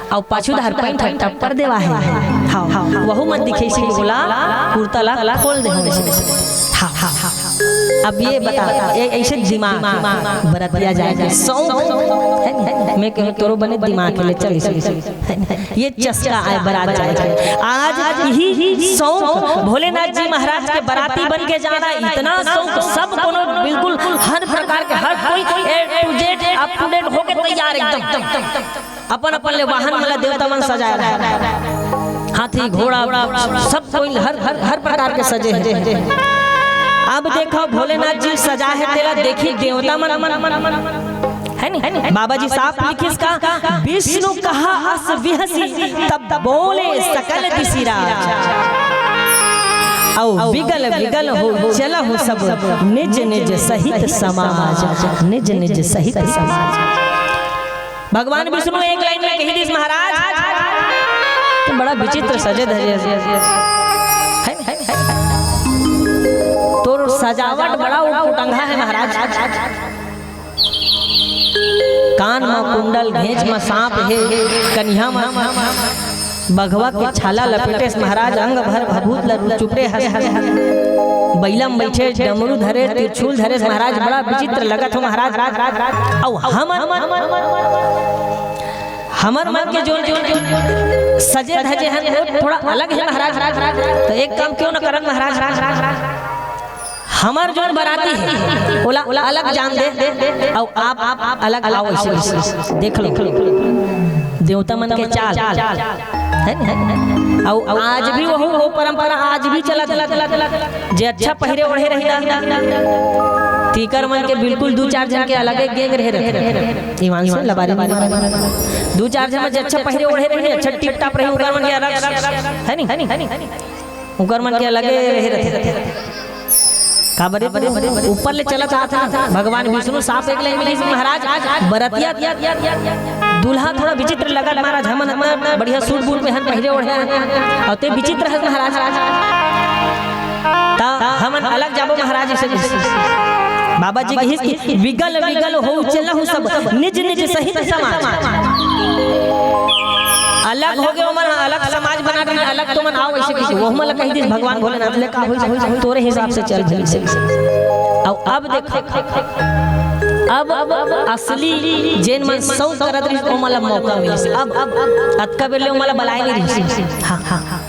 अउ पाछू डहर पैंट ह टप्पर देवा हे। हाँ, हाँ, वहू मन दिखे, इसी बोला, कुर्ता ला खोल दे हो। हाँ, हाँ, हाँ। अब ये बता, ए-, ऐसे दिमाग बरतिया जाए के शौक, है नी? मैं कहूँ तोरो बने दिमाग के ले चल इसे, इसे, है नी? ये चस्का आए बरात जाए के। आज यही शौक भोलेनाथ जी महाराज के बराती बन के जाना, इतना शौक सब कोनो बिल्कुल हर प्रकार के, हर कोई A to Z up to date होके तैयार एकदम। अपन अपन ले वाहन मन ला देवता मन सजाए रहे। हाथी, घोड़ा, सब कोई हर, हर, हर प्रकार के सजे हैं। अब देखो भोलेनाथ जी सजा है, तेला देखी देवता मन, है नी? बाबा जी साफ लिखिस का, "विष्णु कहा अस विहसी, तब बोले सकल दिसि राज।" अउ विगल विगल हो चलहु सब निज निज सहित समाज, निज निज सहित समाज। भगवान विष्णु एक लाइन में कहि दिस महाराज, "तैं बड़ा विचित्र सजे धजे हस। है, है, है। तोर सजावट बड़ा उटंगा है महाराज। कान म कुंडल, घेंच म सांप हे, कनिहा म बघवा के छाला लपेटेस महाराज, अंग भर भभूत ल चुपे हस, बइला म बइठे, डमरू धरे, त्रिशूल धरे महाराज, बड़ा विचित्र लगत हो महाराज।" अउ हमर, हमर मन के जोन, जोन, जोन सजे धजे हन, वो थोड़ा अलग है महाराज। तो एक काम क्यों न करन महाराज, हमर जोन बराती है, ओला, ओला अलग जान दे, अउ आप, आप, आप अलग आओ, ऐसे, ऐसे, ऐसे। देख लो, देवता मन के चाल, है न, है न? अउ आज भी वहू, वो परंपरा आज भी चलत, जे अच्छा पहिरे ओढ़े रही ना, तीकर मन के बिल्कुल दू चार झन के अलगे gang रहे रहे। ईमान से लबारी मारे। दू चार झन में जे अच्छा पहिरे ओढ़े रही, अच्छा टिप टाप रही, उकर मन के अलग, है नी? उकर मन के अलगे रहे रहथे। काबर रे, ऊपर ले चलत आत हे ना। भगवान विष्णु साफ एक लाइन में कहिस, "महाराज, बरतिया दूल्हा थोड़ा विचित्र लगत महाराज, हमन इतना बढ़िया सूट बूट में हन, पहिरे ओढ़े हन, अउ तैं विचित्र हस महाराज।" त हमन अलग जाबो महाराज, ऐसे कहिस। बाबा जी कहिस कि "विगल विगल हो चलहु सब निज निज सहित समाज।" अलग हो गए, ओमन अलग समाज बना रहे, अलग तुमन आओ, ऐसे कहिस। वो हमन ला कहि दिस भगवान भोलेनाथ ले, "का होइस, होइस, होइस, तोरे हिसाब से चल भई से।" अउ अब देख, अब, अब असली जेन मन सौ करत रहिस, ओमन ला मौका मिलिस। अब, अब अतका बेर ले ओमन ला बलाए नहीं रहिस। हाँ, हाँ, हाँ।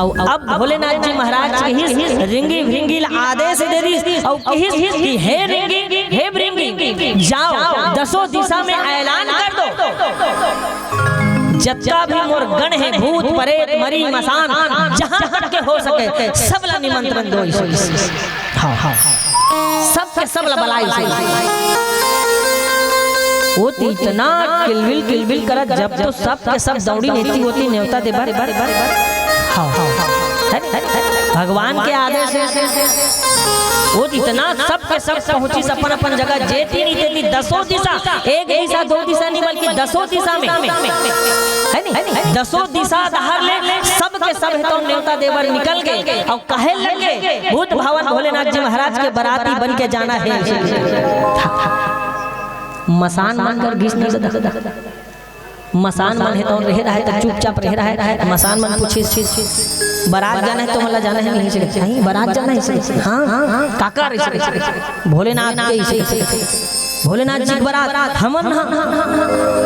अउ अब भोलेनाथ जी महाराज कहिस, रिंगी भृंगी ला आदेश दे दिस अउ कहिस कि "हे रिंगी, हे भृंगी, जाओ, दसों दिशा में ऐलान कर दो, जतका भी मोर गण है, भूत, प्रेत, मरी, मसान, जहाँ तक के हो सके, सब ला निमंत्रण दो।" हाँ, हाँ, सबके सब ला बलाइस। वो तो इतना किलबिल, किलबिल करत, जब तो सब के सब दौड़ी नेती होती नेवता दे बर। हाँ, हाँ, हाँ। है, है, है। भगवान के आदेश है। वो इतना सब के सब पहुंचिस अपन अपन जगह, जेती नहीं तेती, दसों दिशा, एक दिशा, दो दिशा नहीं, बल्कि दसों दिशा में, है नहीं? दसों दिशा डहर ले सब के सब हे तो नेवता दे बर निकल गए अउ कहे लगे, "भूत भावन भोलेनाथ जी महाराज के बराती बन के जाना है।" मसान मन कर गिस नहीं ददा। मसान मन हे तो रहे रहे, तो चुपचाप रहे रहे। मसान मन पूछिस, "बरात जाना है, तो मला जाना है नहीं?" "नहीं, बरात जाना है।" "हाँ, हाँ, हाँ, काकर?" "भोलेनाथ के।" "भोलेनाथ जी के बरात, हमन,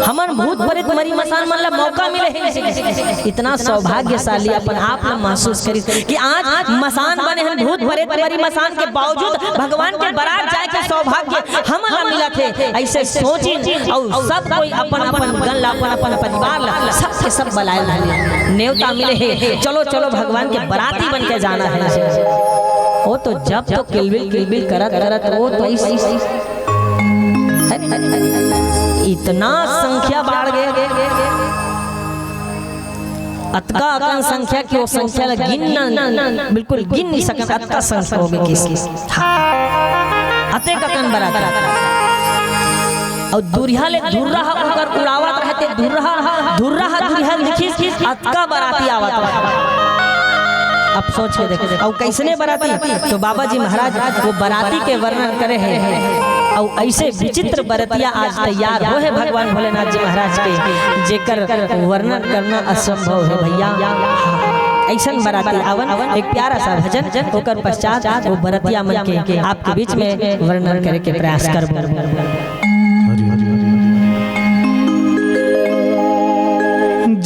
हमन भूत प्रेत मरी मसान मन ला मौका मिले हे।" इतना सौभाग्यशाली अपन आप ला महसूस करिस कि आज मसान बने हन, भूत प्रेत मरी मसान के बावजूद भगवान के बरात जाए के सौभाग्य हमन ला मिलत हे। ऐसे सोचिन अउ सब कोई अपन अपन गण ला, अपन अपन परिवार ला, सब के सब बलाए ला, नेवता मिले हे, "चलो, चलो, भगवान के बराती बन के जाना है।" वो तो जब तो किलबिल किलबिल करत करत वो तो इस, इतना संख्या बाढ़ गए, अतका अकन संख्या कि वो संख्या ला गिन न, बिल्कुल गिन नहीं सकन, अतका संख्या हो गई किस। हाँ। अतेक अकन बराती। अउ दुरिहा ले धुर्रा ह ओकर उड़ावत रहे, ते धुर्रा, धुर्रा ह दुरिहा ले दिखिस, अतका बराती आवत रहे। अब सोच के देख, अउ कैसने बराती? तो बाबा जी महाराज वो बराती के वर्णन करे हे। अउ ऐसे विचित्र बरतिया आज तैयार हो हे भगवान भोलेनाथ जी महाराज के, जेकर वर्णन करना असंभव है भैया। ऐसन बराती आवन, एक प्यारा सा भजन, ओकर पश्चात वो बरतिया मन के आपके बीच में वर्णन करे के प्रयास करबो।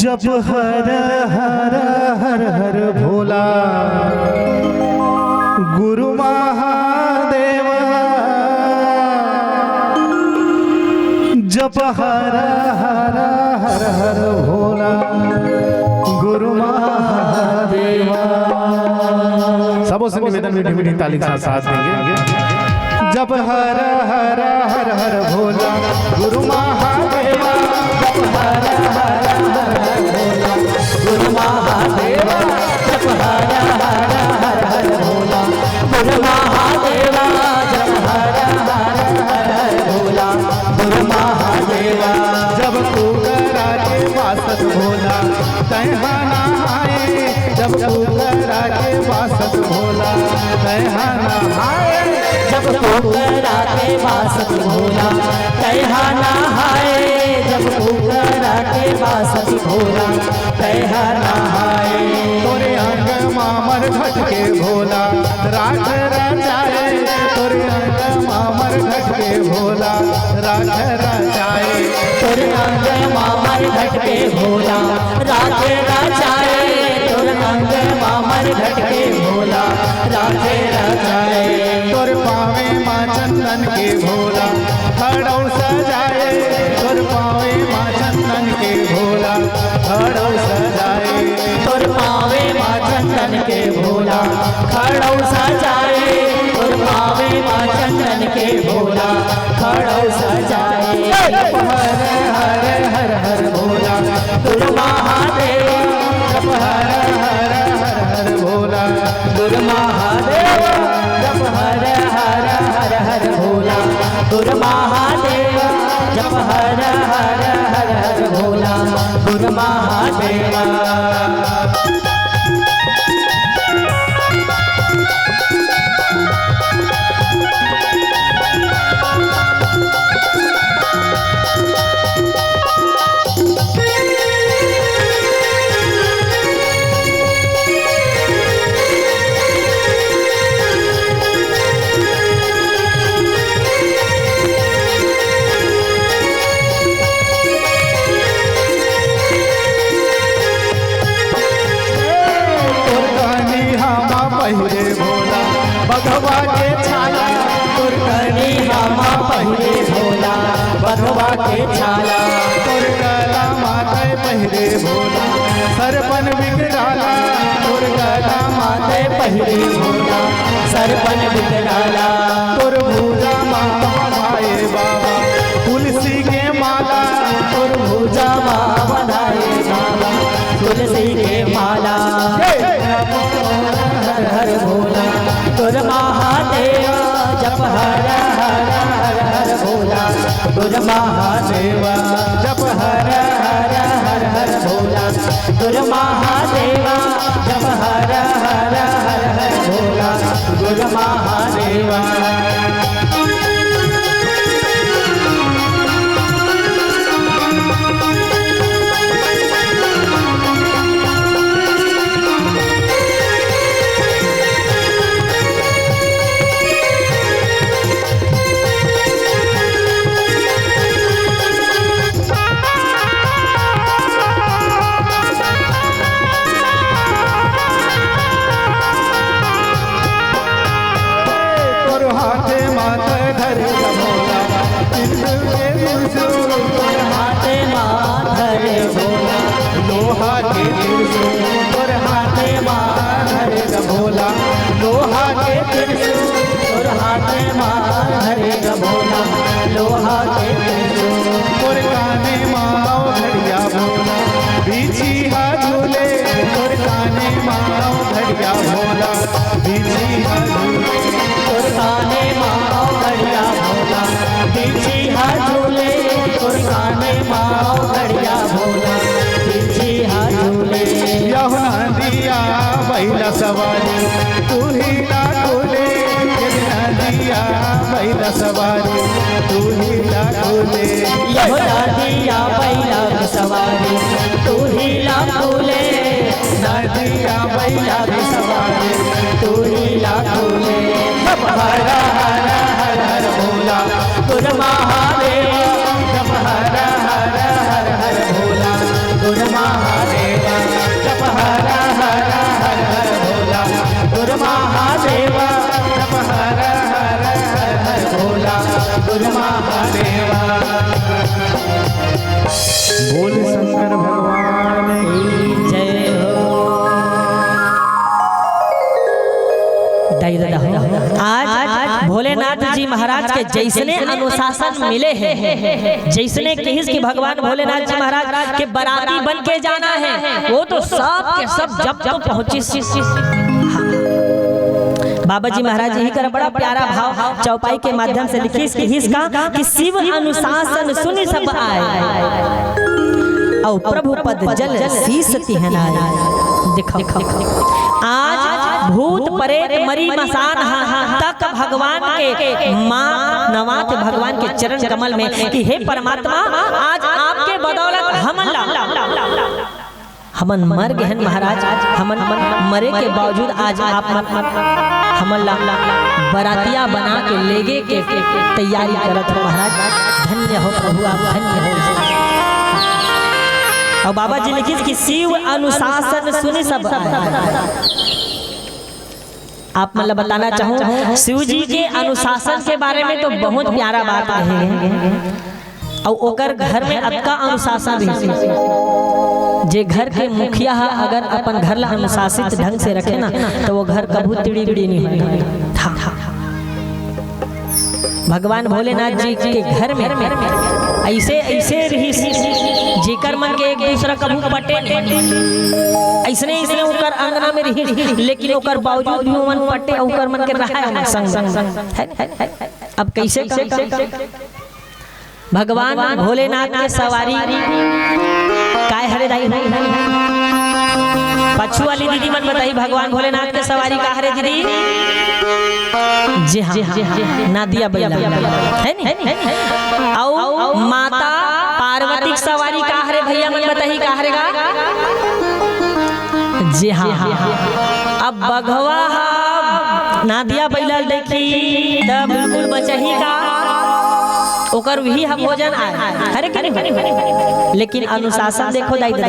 जप हर हर हर हर भोला, गुरु महादेवा। जप हर हर हर हर भोला, गुरु महादेवा। सबों से निवेदन, मीठी मीठी ताली के साथ साथ देंगे। जप हर हर हर हर भोला, गुरु महादेवा। जप हर हर हर हर भोला, गुरु महादेवा। जप हर हर हर करा के बासत भोला, तैहा नहाए। जब पोखरा के बासत भोला, तैहा नहाए। जब पोखरा के बासत भोला, तैहा नहाए। तोरे अंग मामर घट के भोला, राख रचाए। तोरे अंग मामर घट के भोला, राख रचाए। तोर अंग मामर घट के भोला, राख रचाए। तोर अंग मामर घट के भोला, राख रचाए। तोर पावे मा चंदन के भोला, खड़ौ सजाए। तोर पावे मा चंदन के भोला, खड़ौ सजाए। तोर पावे मा चंदन के भोला, खड़ौ सजाए। तोर पावे मा चंदन के भोला, खड़ौ सजाए। जप हर हर हर हर भोला, गुरु महादेव। जप हर हर हर हर भोला, गुरु महादेव। जप हर हर हर हर भोला, गुरु महादेव। जप हर हर हर हर भोला, गुरु महादेव। तोर कनिहा मा पहिरे भोला, बघवा के छाला। तोर कनिहा मा पहिरे भोला, बघवा के छाला। तोर गला मा तैं पहिरे भोला, सरपन विकराला। तोर गला मा तैं पहिरे भोला, सरपन विकराला। तोर भुजा मा बंधाए बाबा, तुलसी के माला। तोर भुजा मा बंधाए बाबा, तुलसी के माला। हर हर भोला, तोर महादेव। जप हर हर हर हर भोला, तोर महादेव। जप हर हर हर हर भोला, तोर महादेव। जप हर हर हर हर भोला, तोर महादेव। तोर हाथे मा तैं धरे भोला, त्रिशूल के त्रिशूल। तोर हाथे मा धरे भोला, लोहा के त्रिशूल। तोर हाथे मा धरे भोला, लोहा के त्रिशूल। तोर हाथे मा धरे भोला, लोहा के त्रिशूल। तोर काने मा घड़िया भोला, बिछिहा झूले। तोर काने मा घड़िया भोला, बिछिहा झूले। तोर काने मा घड़िया भोला, बिछिहा झूले। तोर काने मा घड़िया भोला, बिछिहा झूले। यहो नंदिया बइला सवारी, तू ही लाखो ले। यहो नंदिया बइला सवारी, तू ही लाखो ले। यहो नंदिया बइला सवारी, तू ही लाखो ले। नंदिया बइला सवारी, तू ही लाखो ले। जप हर हर हर हर भोला, तोर महादेव। जप हर हर हर हर भोला, तोर महादेव। जप हर हर हर हर भोला, तोर महादेव। जप हर हर हर हर भोला, तोर महादेव। बोल शंकर भगवान की जय हो। दाई ददा हो, आज भोलेनाथ जी महाराज के जइसने अनुशासन मिले हे, जइसने किहिस कि भगवान भोलेनाथ जी महाराज के बराती बन के जाना हे, वो तो सब के सब जब तो पहुंचिस। बाबा जी महाराज जी ही कर बड़ा प्यारा भाव चौपाई के माध्यम से लिखिस, किहिस का कि शिव अनुशासन सुनि सब आए, अउ प्रभु पद जल शीश तिहनाए। देखो, आज परेत मरी मसान हा तक भगवान के माँ नवात भगवान के चरण कमल में कि हे परमात्मा, आज आपके बदौलत हमन ला, हमन मर गए हन महाराज, हमन मरे के बावजूद आज आप मन हमन ला बरातिया बना के लेगे के तैयारी करत हो महाराज। धन्य हो प्रभु, आप धन्य हो। और बाबा जी लिखिस कि शिव अनुशासन सुनि सब आए। आप मन ला बताना चाहूँ, शिव जी के अनुशासन के बारे में तो बहुत प्यारा बात कहे हे। अउ ओकर घर में अतका अनुशासन रहिस, जे घर के मुखिया ह अगर अपन घर ला अनुशासित ढंग से रखे ना, तो वो घर कभू तिड़ी बिड़ी नहीं होय। हाँ, हाँ। भगवान भोलेनाथ जी के घर में ऐसे, ऐसे रहिस, जेकर मन के एक दूसरा कभू पटे नहीं। ऐसने, ऐसने ओकर अंगना में रहिस, लेकिन ओकर बावजूद भी ओमन पटे, ओकर मन के रहाय ओमन संग, संग, संग। है, है, है, है। अब कैसे, कैसे, कैसे? भगवान भोलेनाथ के सवारी काय हरे दाई? पाछू वाली दीदी मन बताही, भगवान भोलेनाथ के सवारी का हरे दीदी? जी हाँ, जी हाँ, जी हाँ, नादिया बैला, है नी? अउ माता पार्वती के सवारी का हरे भैया मन बताही, का हरे गा? जी हाँ, अब बघवा हा नादिया बैला देखी त बिल्कुल बचही का, ओकर उही ह भोजन आय, हरे कि नहीं? लेकिन अनुशासन देखो दाई ददा,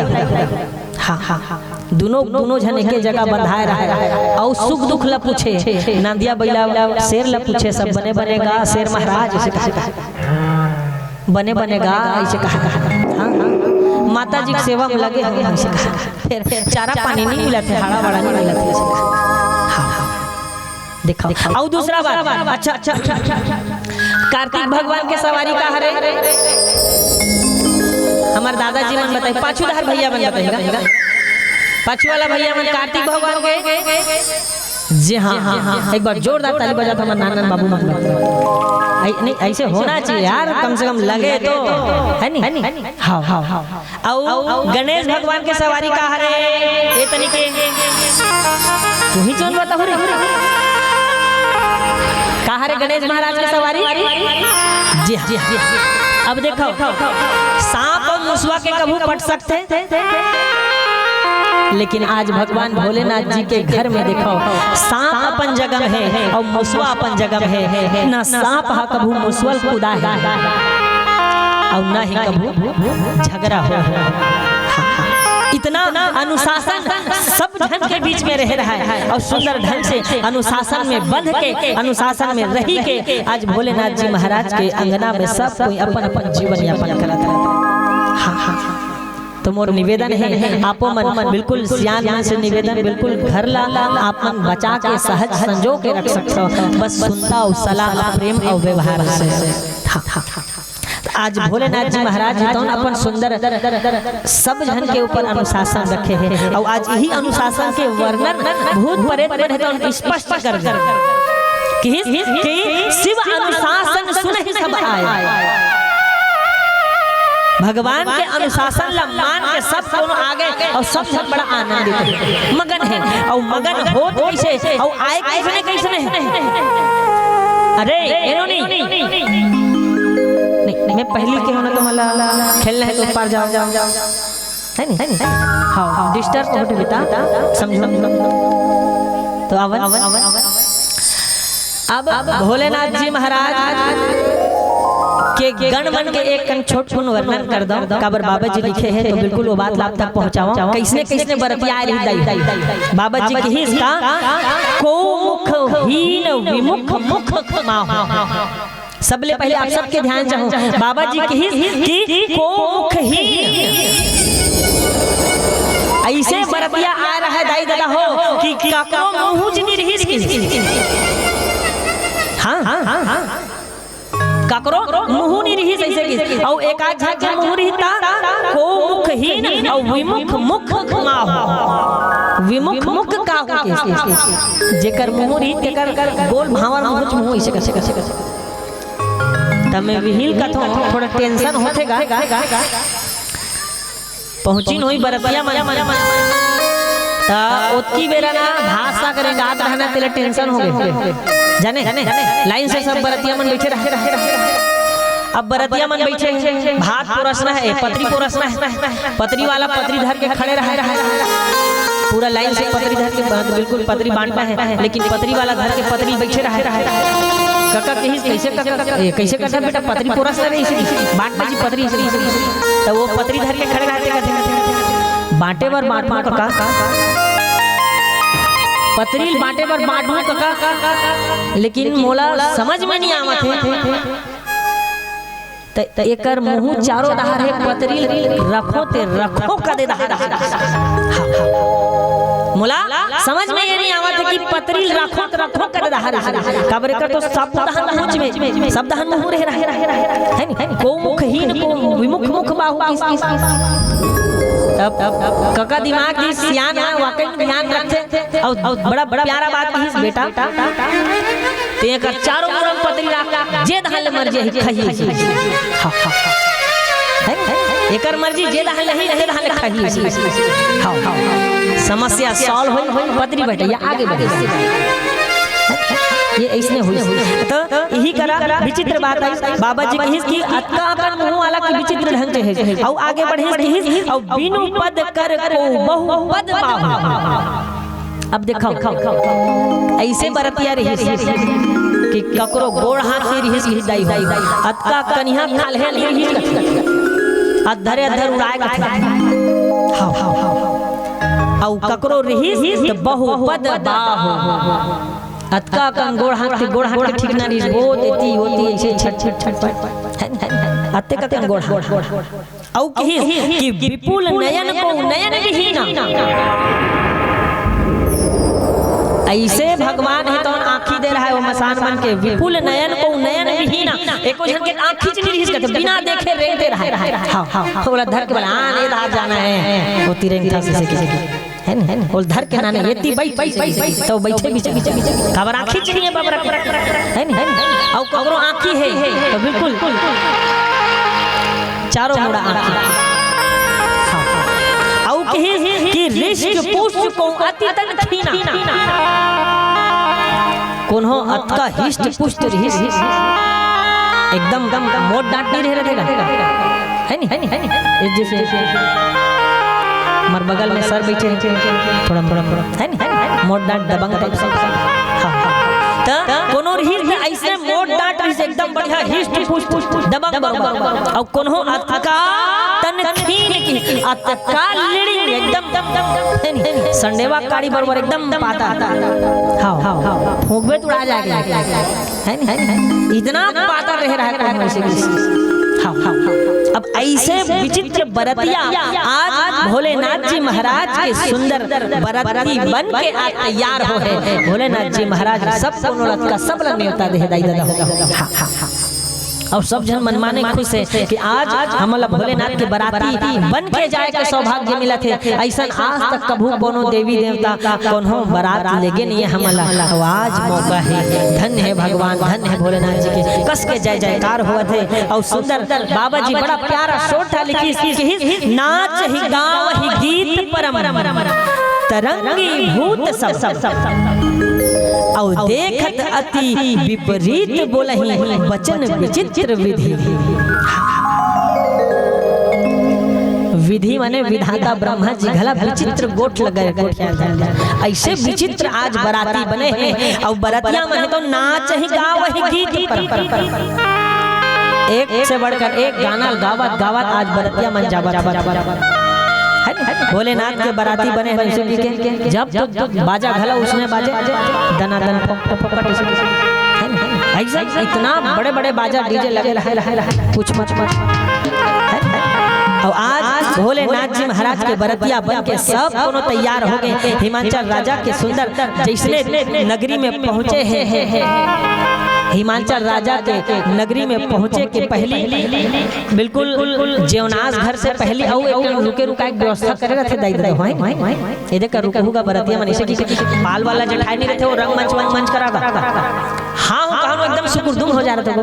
हाँ, हाँ, हाँ, दुनों, दुनों झन एके जगह बंधाय रहे, अउ सुख दुख ला पूछे, नादिया बैला शेर ला पूछे, सब बने बने गा शेर महाराज, ऐसे कहा, बने बने गा, ऐसे कहा, हाँ, हाँ, माता जी के सेवा में लगे हो, ऐसे कहा, फिर चारा पानी नहीं मिलत हे, हाड़ा वाड़ा नहीं मिलत हे, ऐसे कहा, हाँ, हाँ। देखो, अउ दूसरा बात, अच्छा, अच्छा, अच्छा, कार्तिक भगवान के सवारी का हरे? हमर दादाजी मन बताही, पाछू डहर भैया मन बताही, पाछू वाला भैया मन कार्तिक भगवान के। जी हाँ, हाँ, हाँ, एक बार जोरदार ताली बजा दो, हमर नानन बाबू मन बताही। ऐ-, नहीं, ऐसे होना चाहिए यार, कम से कम लगे तो, है नी? हाँ, हाँ, हाँ। अउ गणेश भगवान के सवारी का हरे? ए तनी के तुही जोन बताहू रे। का हरे गणेश महाराज के सवारी? जी हाँ, जी हाँ। अब देखो, सांप अउ मुसवा के कभू पट सकथे, लेकिन आज भगवान भोलेनाथ जी के घर में देखो, सांप अपन जगह में हे अउ मुसवा अपन जगह में हे। ना सांप हा कभू मुसवा ल कुदाय हे अउ ना ही कभू झगड़ा हो। इतना अनुशासन सब झन के बीच में रहे रहा है अउ सुंदर ढंग से अनुशासन में बंध के, अनुशासन में रही के आज भोलेनाथ जी महाराज के अंगना में सब कोई अपन अपन जीवन यापन करत है। हाँ, हाँ, हाँ। तो मोर निवेदन है, आपो मन बिल्कुल सियान मन से निवेदन, बिल्कुल घर ला आप मन बचा के सहज संजो के रख सकते हो, बस सुनता अउ सलाह अउ प्रेम अउ व्यवहार से। हाँ, हाँ, हाँ। आज भोलेनाथ जी महाराज हे तौन अपन सुंदर सब झन के ऊपर अनुशासन रखे हे, अउ आज यही अनुशासन के वर्णन भूत प्रेत मन हे तौन स्पष्ट कर दे कि, कि शिव अनुशासन सुनहि सब आए। भगवान के अनुशासन ला मान के सब कोनो आगे अउ सब झन बड़ा आनंदित हे, मगन हे। अउ मगन होत कैसे, अउ आए कैसने, कैसने? अरे, एनो नहीं। नहीं, मैं पहली के होना तो मला खेलना है तो ऊपर जाओ, है नहीं? हाँ, डिस्टर्ब होत हे बेटा, समझो। तो आवन, अब भोलेनाथ जी महाराज के गण मन के एक कन छोट कुन वर्णन कर दो, काबर बाबा जी लिखे हे, तो बिल्कुल वो बात ला आप तक पहुँचाओ। कैसने, कैसने बरतिया रही दाई। बाबा जी कहिस का, को मुख हीन विमुख मुख माहो। सबले पहले आप सबके ध्यान चाहूँ, बाबा जी कहिस कि को मुख हीन। ऐसे बरतिया आ रहा है दाई ददा हो कि काकरो मुँह च नहीं रहिस कि। हाँ, हाँ, हाँ, हाँ। काकरो मुँह नहीं रहिस ऐसे कि। अउ एक आध झन के मुँह रहिता, को मुख हीन अउ विमुख मुख माहो। विमुख मुख का हो के? जेकर मुँह रहिस, तेकर गोल भांवर मुँह च मुँह ऐसे कर, ऐसे कर, ऐसे कर। त मैं विहिल कथों, थोड़ा टेंशन होथे गा। पहुँचिन होही बरतिया मन। त ओतकी बेरा ना भात साग रेंगात रहना, तेला tension हो गे। जाने, लाइन से सब बरतिया मन बइठे रहे। अब बरतिया मन बइठे हे, भात पोरसना हे, पतरी पोरसना हे। पतरी वाला पतरी धर के खड़े रहे, पूरा लाइन से पतरी धर के, बिल्कुल पतरी बांटना हे, लेकिन पतरी वाला धर के पतरी बइठे रहे। कका कहिस, "कइसे कका, ए, कइसे करथस बेटा, पतरी पोरसना हे, अइसे बांटना जी पतरी, अइसे, अइसे।" त ओ पतरी धर के खड़े रहथे, कथे, "बांटे बर बांटहूं कका, पतरी ल बांटे बर बांटहूं कका, लेकिन मोला समझ में नइ आवत हे।" त एकर मुंहू चारों डहार हे, पतरी ल रखों ते रखों कदे डहार हे। मोला समझ में ये नइ आवत हे कि पतरी ल रखों ते रखों कदे डहार हे। काबर एकर तो सब डहान मुंहू में, सब डहान मुंहू रहे, रहे, रहे, रहे। हे नी? को मुखहीन, को विमुख मुख बाहु किस, किस। तब कका दिमाग के सियान हे, वाकई में ध्यान रखथे। अउ, अउ बड़ा, बड़ा प्यारा बात कहिस, "बेटा, तें एकर चारों मुड़ा म पतरी राख, जे डहान ले मर्जी हे, खाही।" हाँ, हाँ, हाँ। हे? एकर मर्जी, जे डहान ले ही, ते डहान ले खाही। हाँ, हाँ, हाँ। समस्या solve होई, पतरी बइठे या आगे बढ़े। ये अइसने होई। त इही करा विचित्र बात हे। बाबा जी कहिस कि अतका अकन मुंह वाला कि विचित्र ढंग के हे। अउ आगे बढ़े कहिस, "अउ बिनु पद कर को बहु पद बाहु।" अब देखव, अइसे बरतिया रिहिस कि ककरो गोड़ हाथ नइ रिहिस, रिहिस दाई हो। अतका कनिहा खाल्हे नइ रिहिस, अधरे अधर उड़ाए कथे। हाँ, हाँ, हाँ। अउ ककरो रिहिस त बहु पद बाहु। अतका कन गोड़ हाथ के, गोड़ हाथ के ठीक नइ रिहिस, वो एती, ओती, अइसे छट, छट, छट, छट। अतेक कन गोड़ हाथ। अउ कहिस कि विपुल नयन को नयन विहीना। अइसे भगवान हे तौन आँखी दे रहा हे ओ मसान मन के, विपुल नयन को नयन विहीना। एको झन के आँखी च नइ रिहिस कथे, बिना देखे रेंगते रहे। हाँ, हाँ, हाँ। ओला धर के बोला, "हाँ, ये धार जाना हे।" वो तिरंग था से, से, से। हे न? ओला धर के नाने, "एती बइठ, बइठ, बइठ, बइठ।" त बइठे बीच, बीच, बीच। काबर आँखी च नइ हे बबरा के। हे न? अउ ककरो आँखी हे, त बिल्कुल चारों मुड़ा आँखी। हाँ। अउ कहिस कि हृष्ट पुष्ट को अति तन खीना। कोनो अतका हृष्ट पुष्ट रिहिस, एकदम मोट डांट नइ रहे, रहे, रहे। हे नी? हे नी? हे नी? ये जइसे हमर बगल में सर बइठे हे, थोड़ा, थोड़ा, थोड़ा, हे नी? मोट डांट दबंग टाइप से। हाँ, हाँ। त कोनो रिहिस त अइसने मोट डांट रिहिस, एकदम बढ़िया हृष्ट पुष्ट दबंग बरोबर। अउ कोनो अतका तन खीन कि अतका लिड़िंग एकदम, हे नी? संडेवा काड़ी बरोबर एकदम पातर। हाँ, हाँ, हाँ। फूंकबे त उड़ा जाही। हे नी? इतना पातर रहे रहा हे कोनो से भी। हाँ, हाँ, हाँ। अब अइसे विचित्र बरतिया आज भोलेनाथ जी महाराज के सुंदर बरती बन के आज तैयार होहे। भोलेनाथ जी महाराज सब कोनो रथ का सब ला नेवता दे हे दाई ददा हो। हाँ, हाँ, हाँ। अउ सब झन मनमाने खुश हे कि आज हमन ला भोलेनाथ के बराती बन के जाए के सौभाग्य मिलत हे। अइसन आज तक कभू कोनो देवी देवता कोनो बरात लेगे नइ हे हमन ला। अउ आज मौका हे, धन्य हे भगवान, धन्य हे भोलेनाथ जी के। कस के जय जयकार होवत हे। अउ सुंदर बाबा जी बड़ा प्यारा सोरठा लिखिस, किहिस, "नाचहि गावहि गीत परम, तरंगीभूत सब। अउ देखत अति विपरीत बोलहि, बचन विचित्र विधि।" विधि माने विधाता ब्रह्मा जी घला विचित्र गोठ लगे, गोठ लगे। अइसे विचित्र आज बराती बने हे, अउ बरतिया मन हे त नाचहि गावहि गीत परम। एक से बढ़कर एक गाना गावत गावत आज बरतिया मन जावत हे। हे नी? भोलेनाथ के बराती बने हे, जइसे कि के, जब तो बाजा घला उसने बाजे, दना दन फोक, फोक, फोक, फोक, हे नी? अइसे इतना बड़े बड़े बाजा डीजे लगे रहे, रहे, रहे, कुछ मत, मत। हे नी? अउ आज भोलेनाथ जी महाराज के बरतिया बन के सब कोनो तैयार हो गे। हिमांचल राजा के सुंदर जइसने नगरी में पहुंचे हे, हिमांचल राजा के नगरी में पहुंचे के पहिली बिल्कुल जेवनास घर से पहिली अउ एक रुके रुकाए के व्यवस्था करे रथे दाई ददा, हे नी? ए दे का रुकहू का बरतिया मन अइसे कि पाल वाला जेठानी रथे, वो रंगमंच वंगमंच करा दा। हाँ, हूँ कहां एकदम सुकुरदुम हो जा रहा था।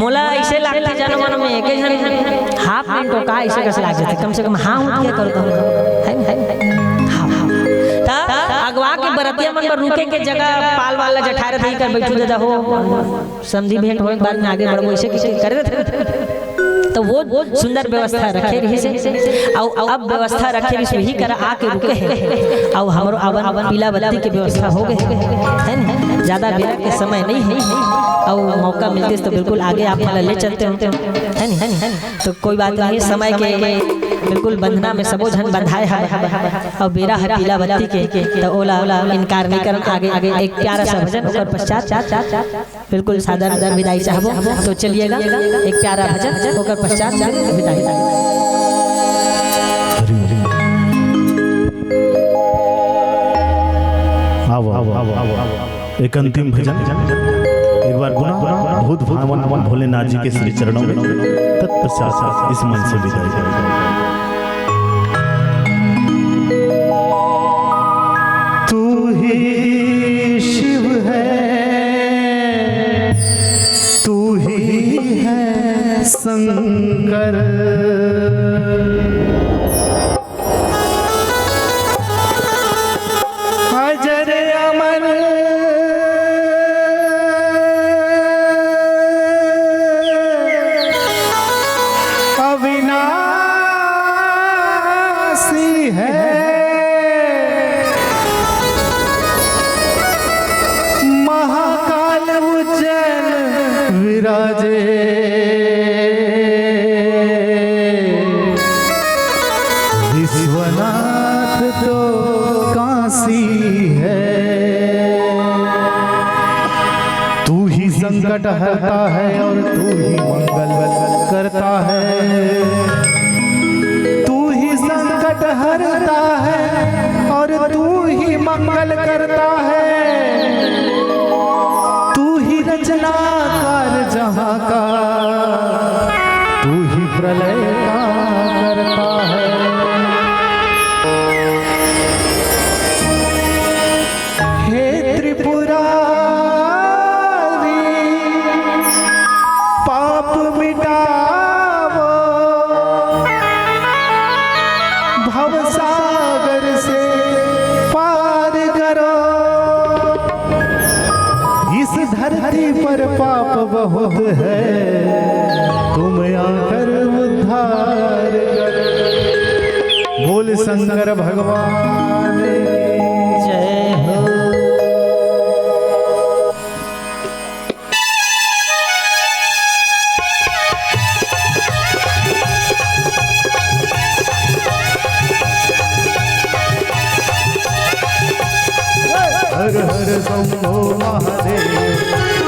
मोला ऐसे लगथे, जन्म मन में एक झन हाफ पैंट हो का ऐसे कस लाग जाथे, कम से कम हाँ हूँ क्या करता हूँ, है ना? हाँ, हाँ। त अगवा के बरतिया मन बर रुके के जगह पाल वाला जठार रथे, कर बैठू दादा हो, समधी भेंट होए के बाद में आगे बढ़बो, ऐसे किसे करे रथे। तो वो सुंदर व्यवस्था रखे रहिस हे। अउ अब व्यवस्था रखे रहिस, वही करा आके रुके हे। अउ हमरो आवन पीला बत्ती के व्यवस्था हो गए हे, है ना? ज्यादा बेरा के समय नहीं है, अउ मौका मिलते तो बिल्कुल आगे आप मन ला ले चलते हो, है ना? तो कोई बात नहीं, समय के बिल्कुल बंधना में सबो झन बंधाए हवे, अउ बेरा है पीला बत्ती के, तो ओला इनकार नहीं करन। आगे, आगे एक प्यारा सा भजन, ओकर पश्चात बिल्कुल सादर विदाई चाहबो। तो चलिएगा, एक प्यारा भजन, ओकर पश्चात विदाई। हरि हरि। आवो, आवो, आवो, आवो। एक अंतिम भजन, एक बार गुना भूत भावन भोलेनाथ जी के श्री चरणों में, तत्पश्चात इस मंच से विदाई। तू ही शिव है, तू ही है शंकर। अजर अमर अविनाशी है, महाकाल उज्जैन विराजे। विश्वनाथ तो काशी है। तू ही संकट हरता है और तू ही मंगल करता है। तू ही संकट हरता है और तू ही मंगल करता है। तू ही रचनाकार जहाँ का, तू ही प्रलय का करता है। हे त्रिपुरारी, पाप मिटावो, भवसागर से पार करो। इस धरती पर पाप बहुत है, तुम आकर उद्धार करो। बोल शंकर भगवान की जय हो। हर हर शंभो महादेव,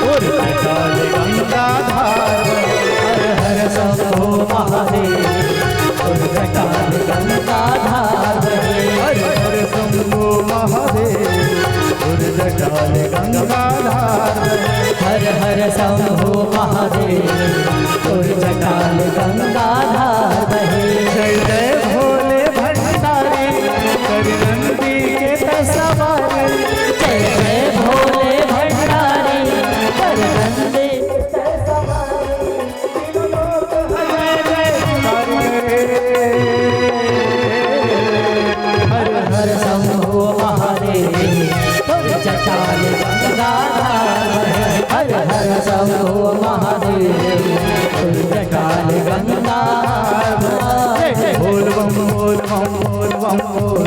उर्जटाल गंगाधार। हर हर शंभो महादेव, उर्जटाल गंगाधार। हर हर शंभो महादेव, उर्जटाल गंगाधार। हर हर शंभो महादेव, उर्जटाल गंगाधार बहे। जय जय भोले भंडारी, कर नंदी के तसवार। जय जय भोले भंडारी, कर नंदी के तसवार। हर हर शंभो महादेव, उर्जटाल गंगाधार बहे। हर हर शंभो महादेव, उर्जटाल गंगाधार बहे। बोल बम बोल बम बोल बम बोल।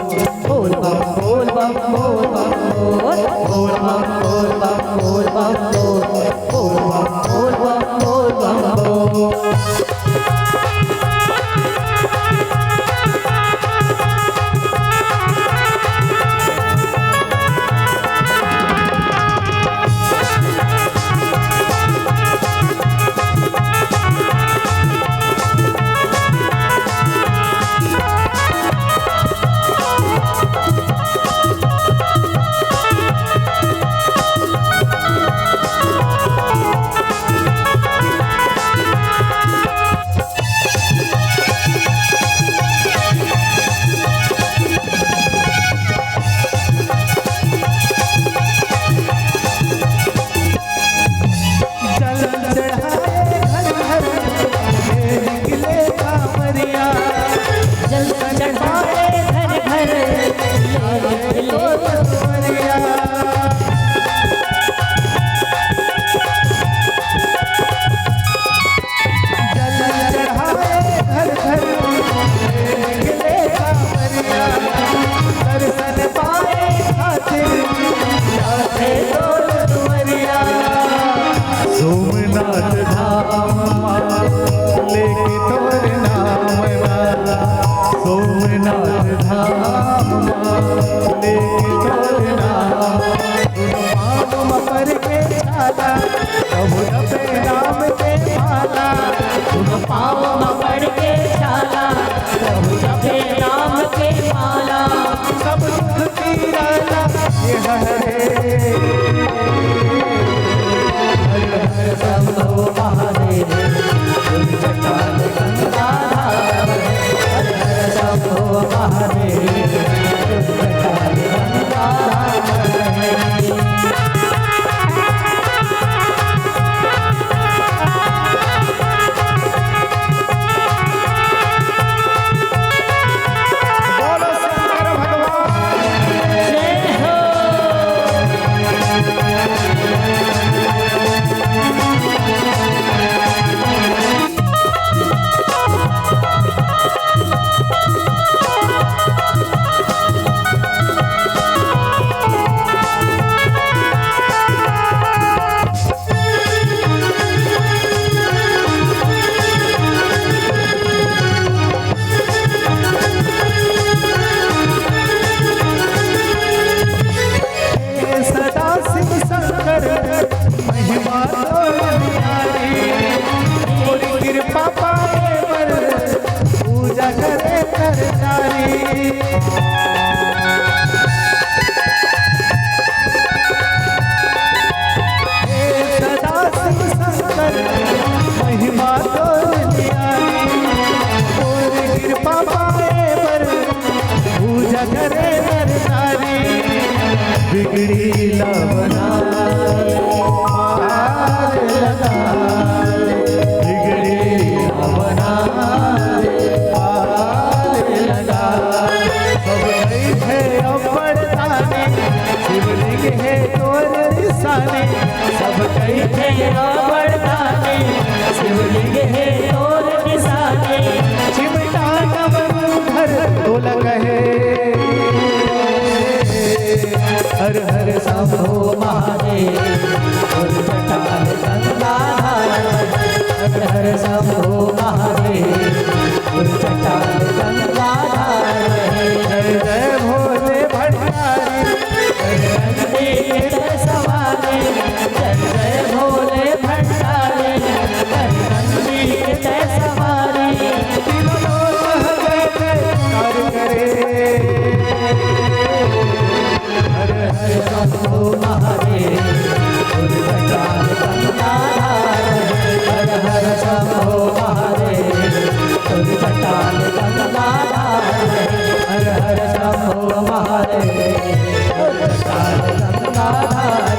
बोल बम बोल बम बोल बम बोल। बोल बम बोल बम बोल बम बोल। बोल बम बोल बम बोल बम बोल। हरे। हर हर शंभो महादेव, गुरु चट्टान गंगाधार। हर हर शंभो महादेव, गुरु चट्टान गंगाधार। बोलो शंकर भगवान। जय हो। सदा शिव शंकर महिमा तो निराली, तोरी कृपा पाए बर पूजा करे नर नारी। हे सदा शिव शंकर महिमा तो निराली, तोरी कृपा पाए बर पूजा करे नर नारी। बिगड़ी ला बना ले, पार लगा ले। बिगड़ी ला बना ले, पार लगा ले। सब कहिथे अब्बड़ दानी, शिवलिंग हे तोर निशानी। सब कहिथे अब्बड़ दानी, शिवलिंग हे तोर निशानी। चिमटा डमरू धर ढोलक हे। हर हर शंभो महादेव, गुरु चट्टान गंगाधार। हर हर शंभो महादेव, गुरु चट्टान गंगाधार। जय जय भोले भंडारी, जय नंदी के सवारी। जय जय भोले भंडारी, जय नंदी के सवारी। तीनों लोक जय जयकार करे। हर हर शंभो महादेव, गुरु चट्टान गंगाधार। हर हर शंभो महादेव, गुरु चट्टान गंगाधार। हर हर शंभो महादेव, गुरु चट्टान गंगाधार।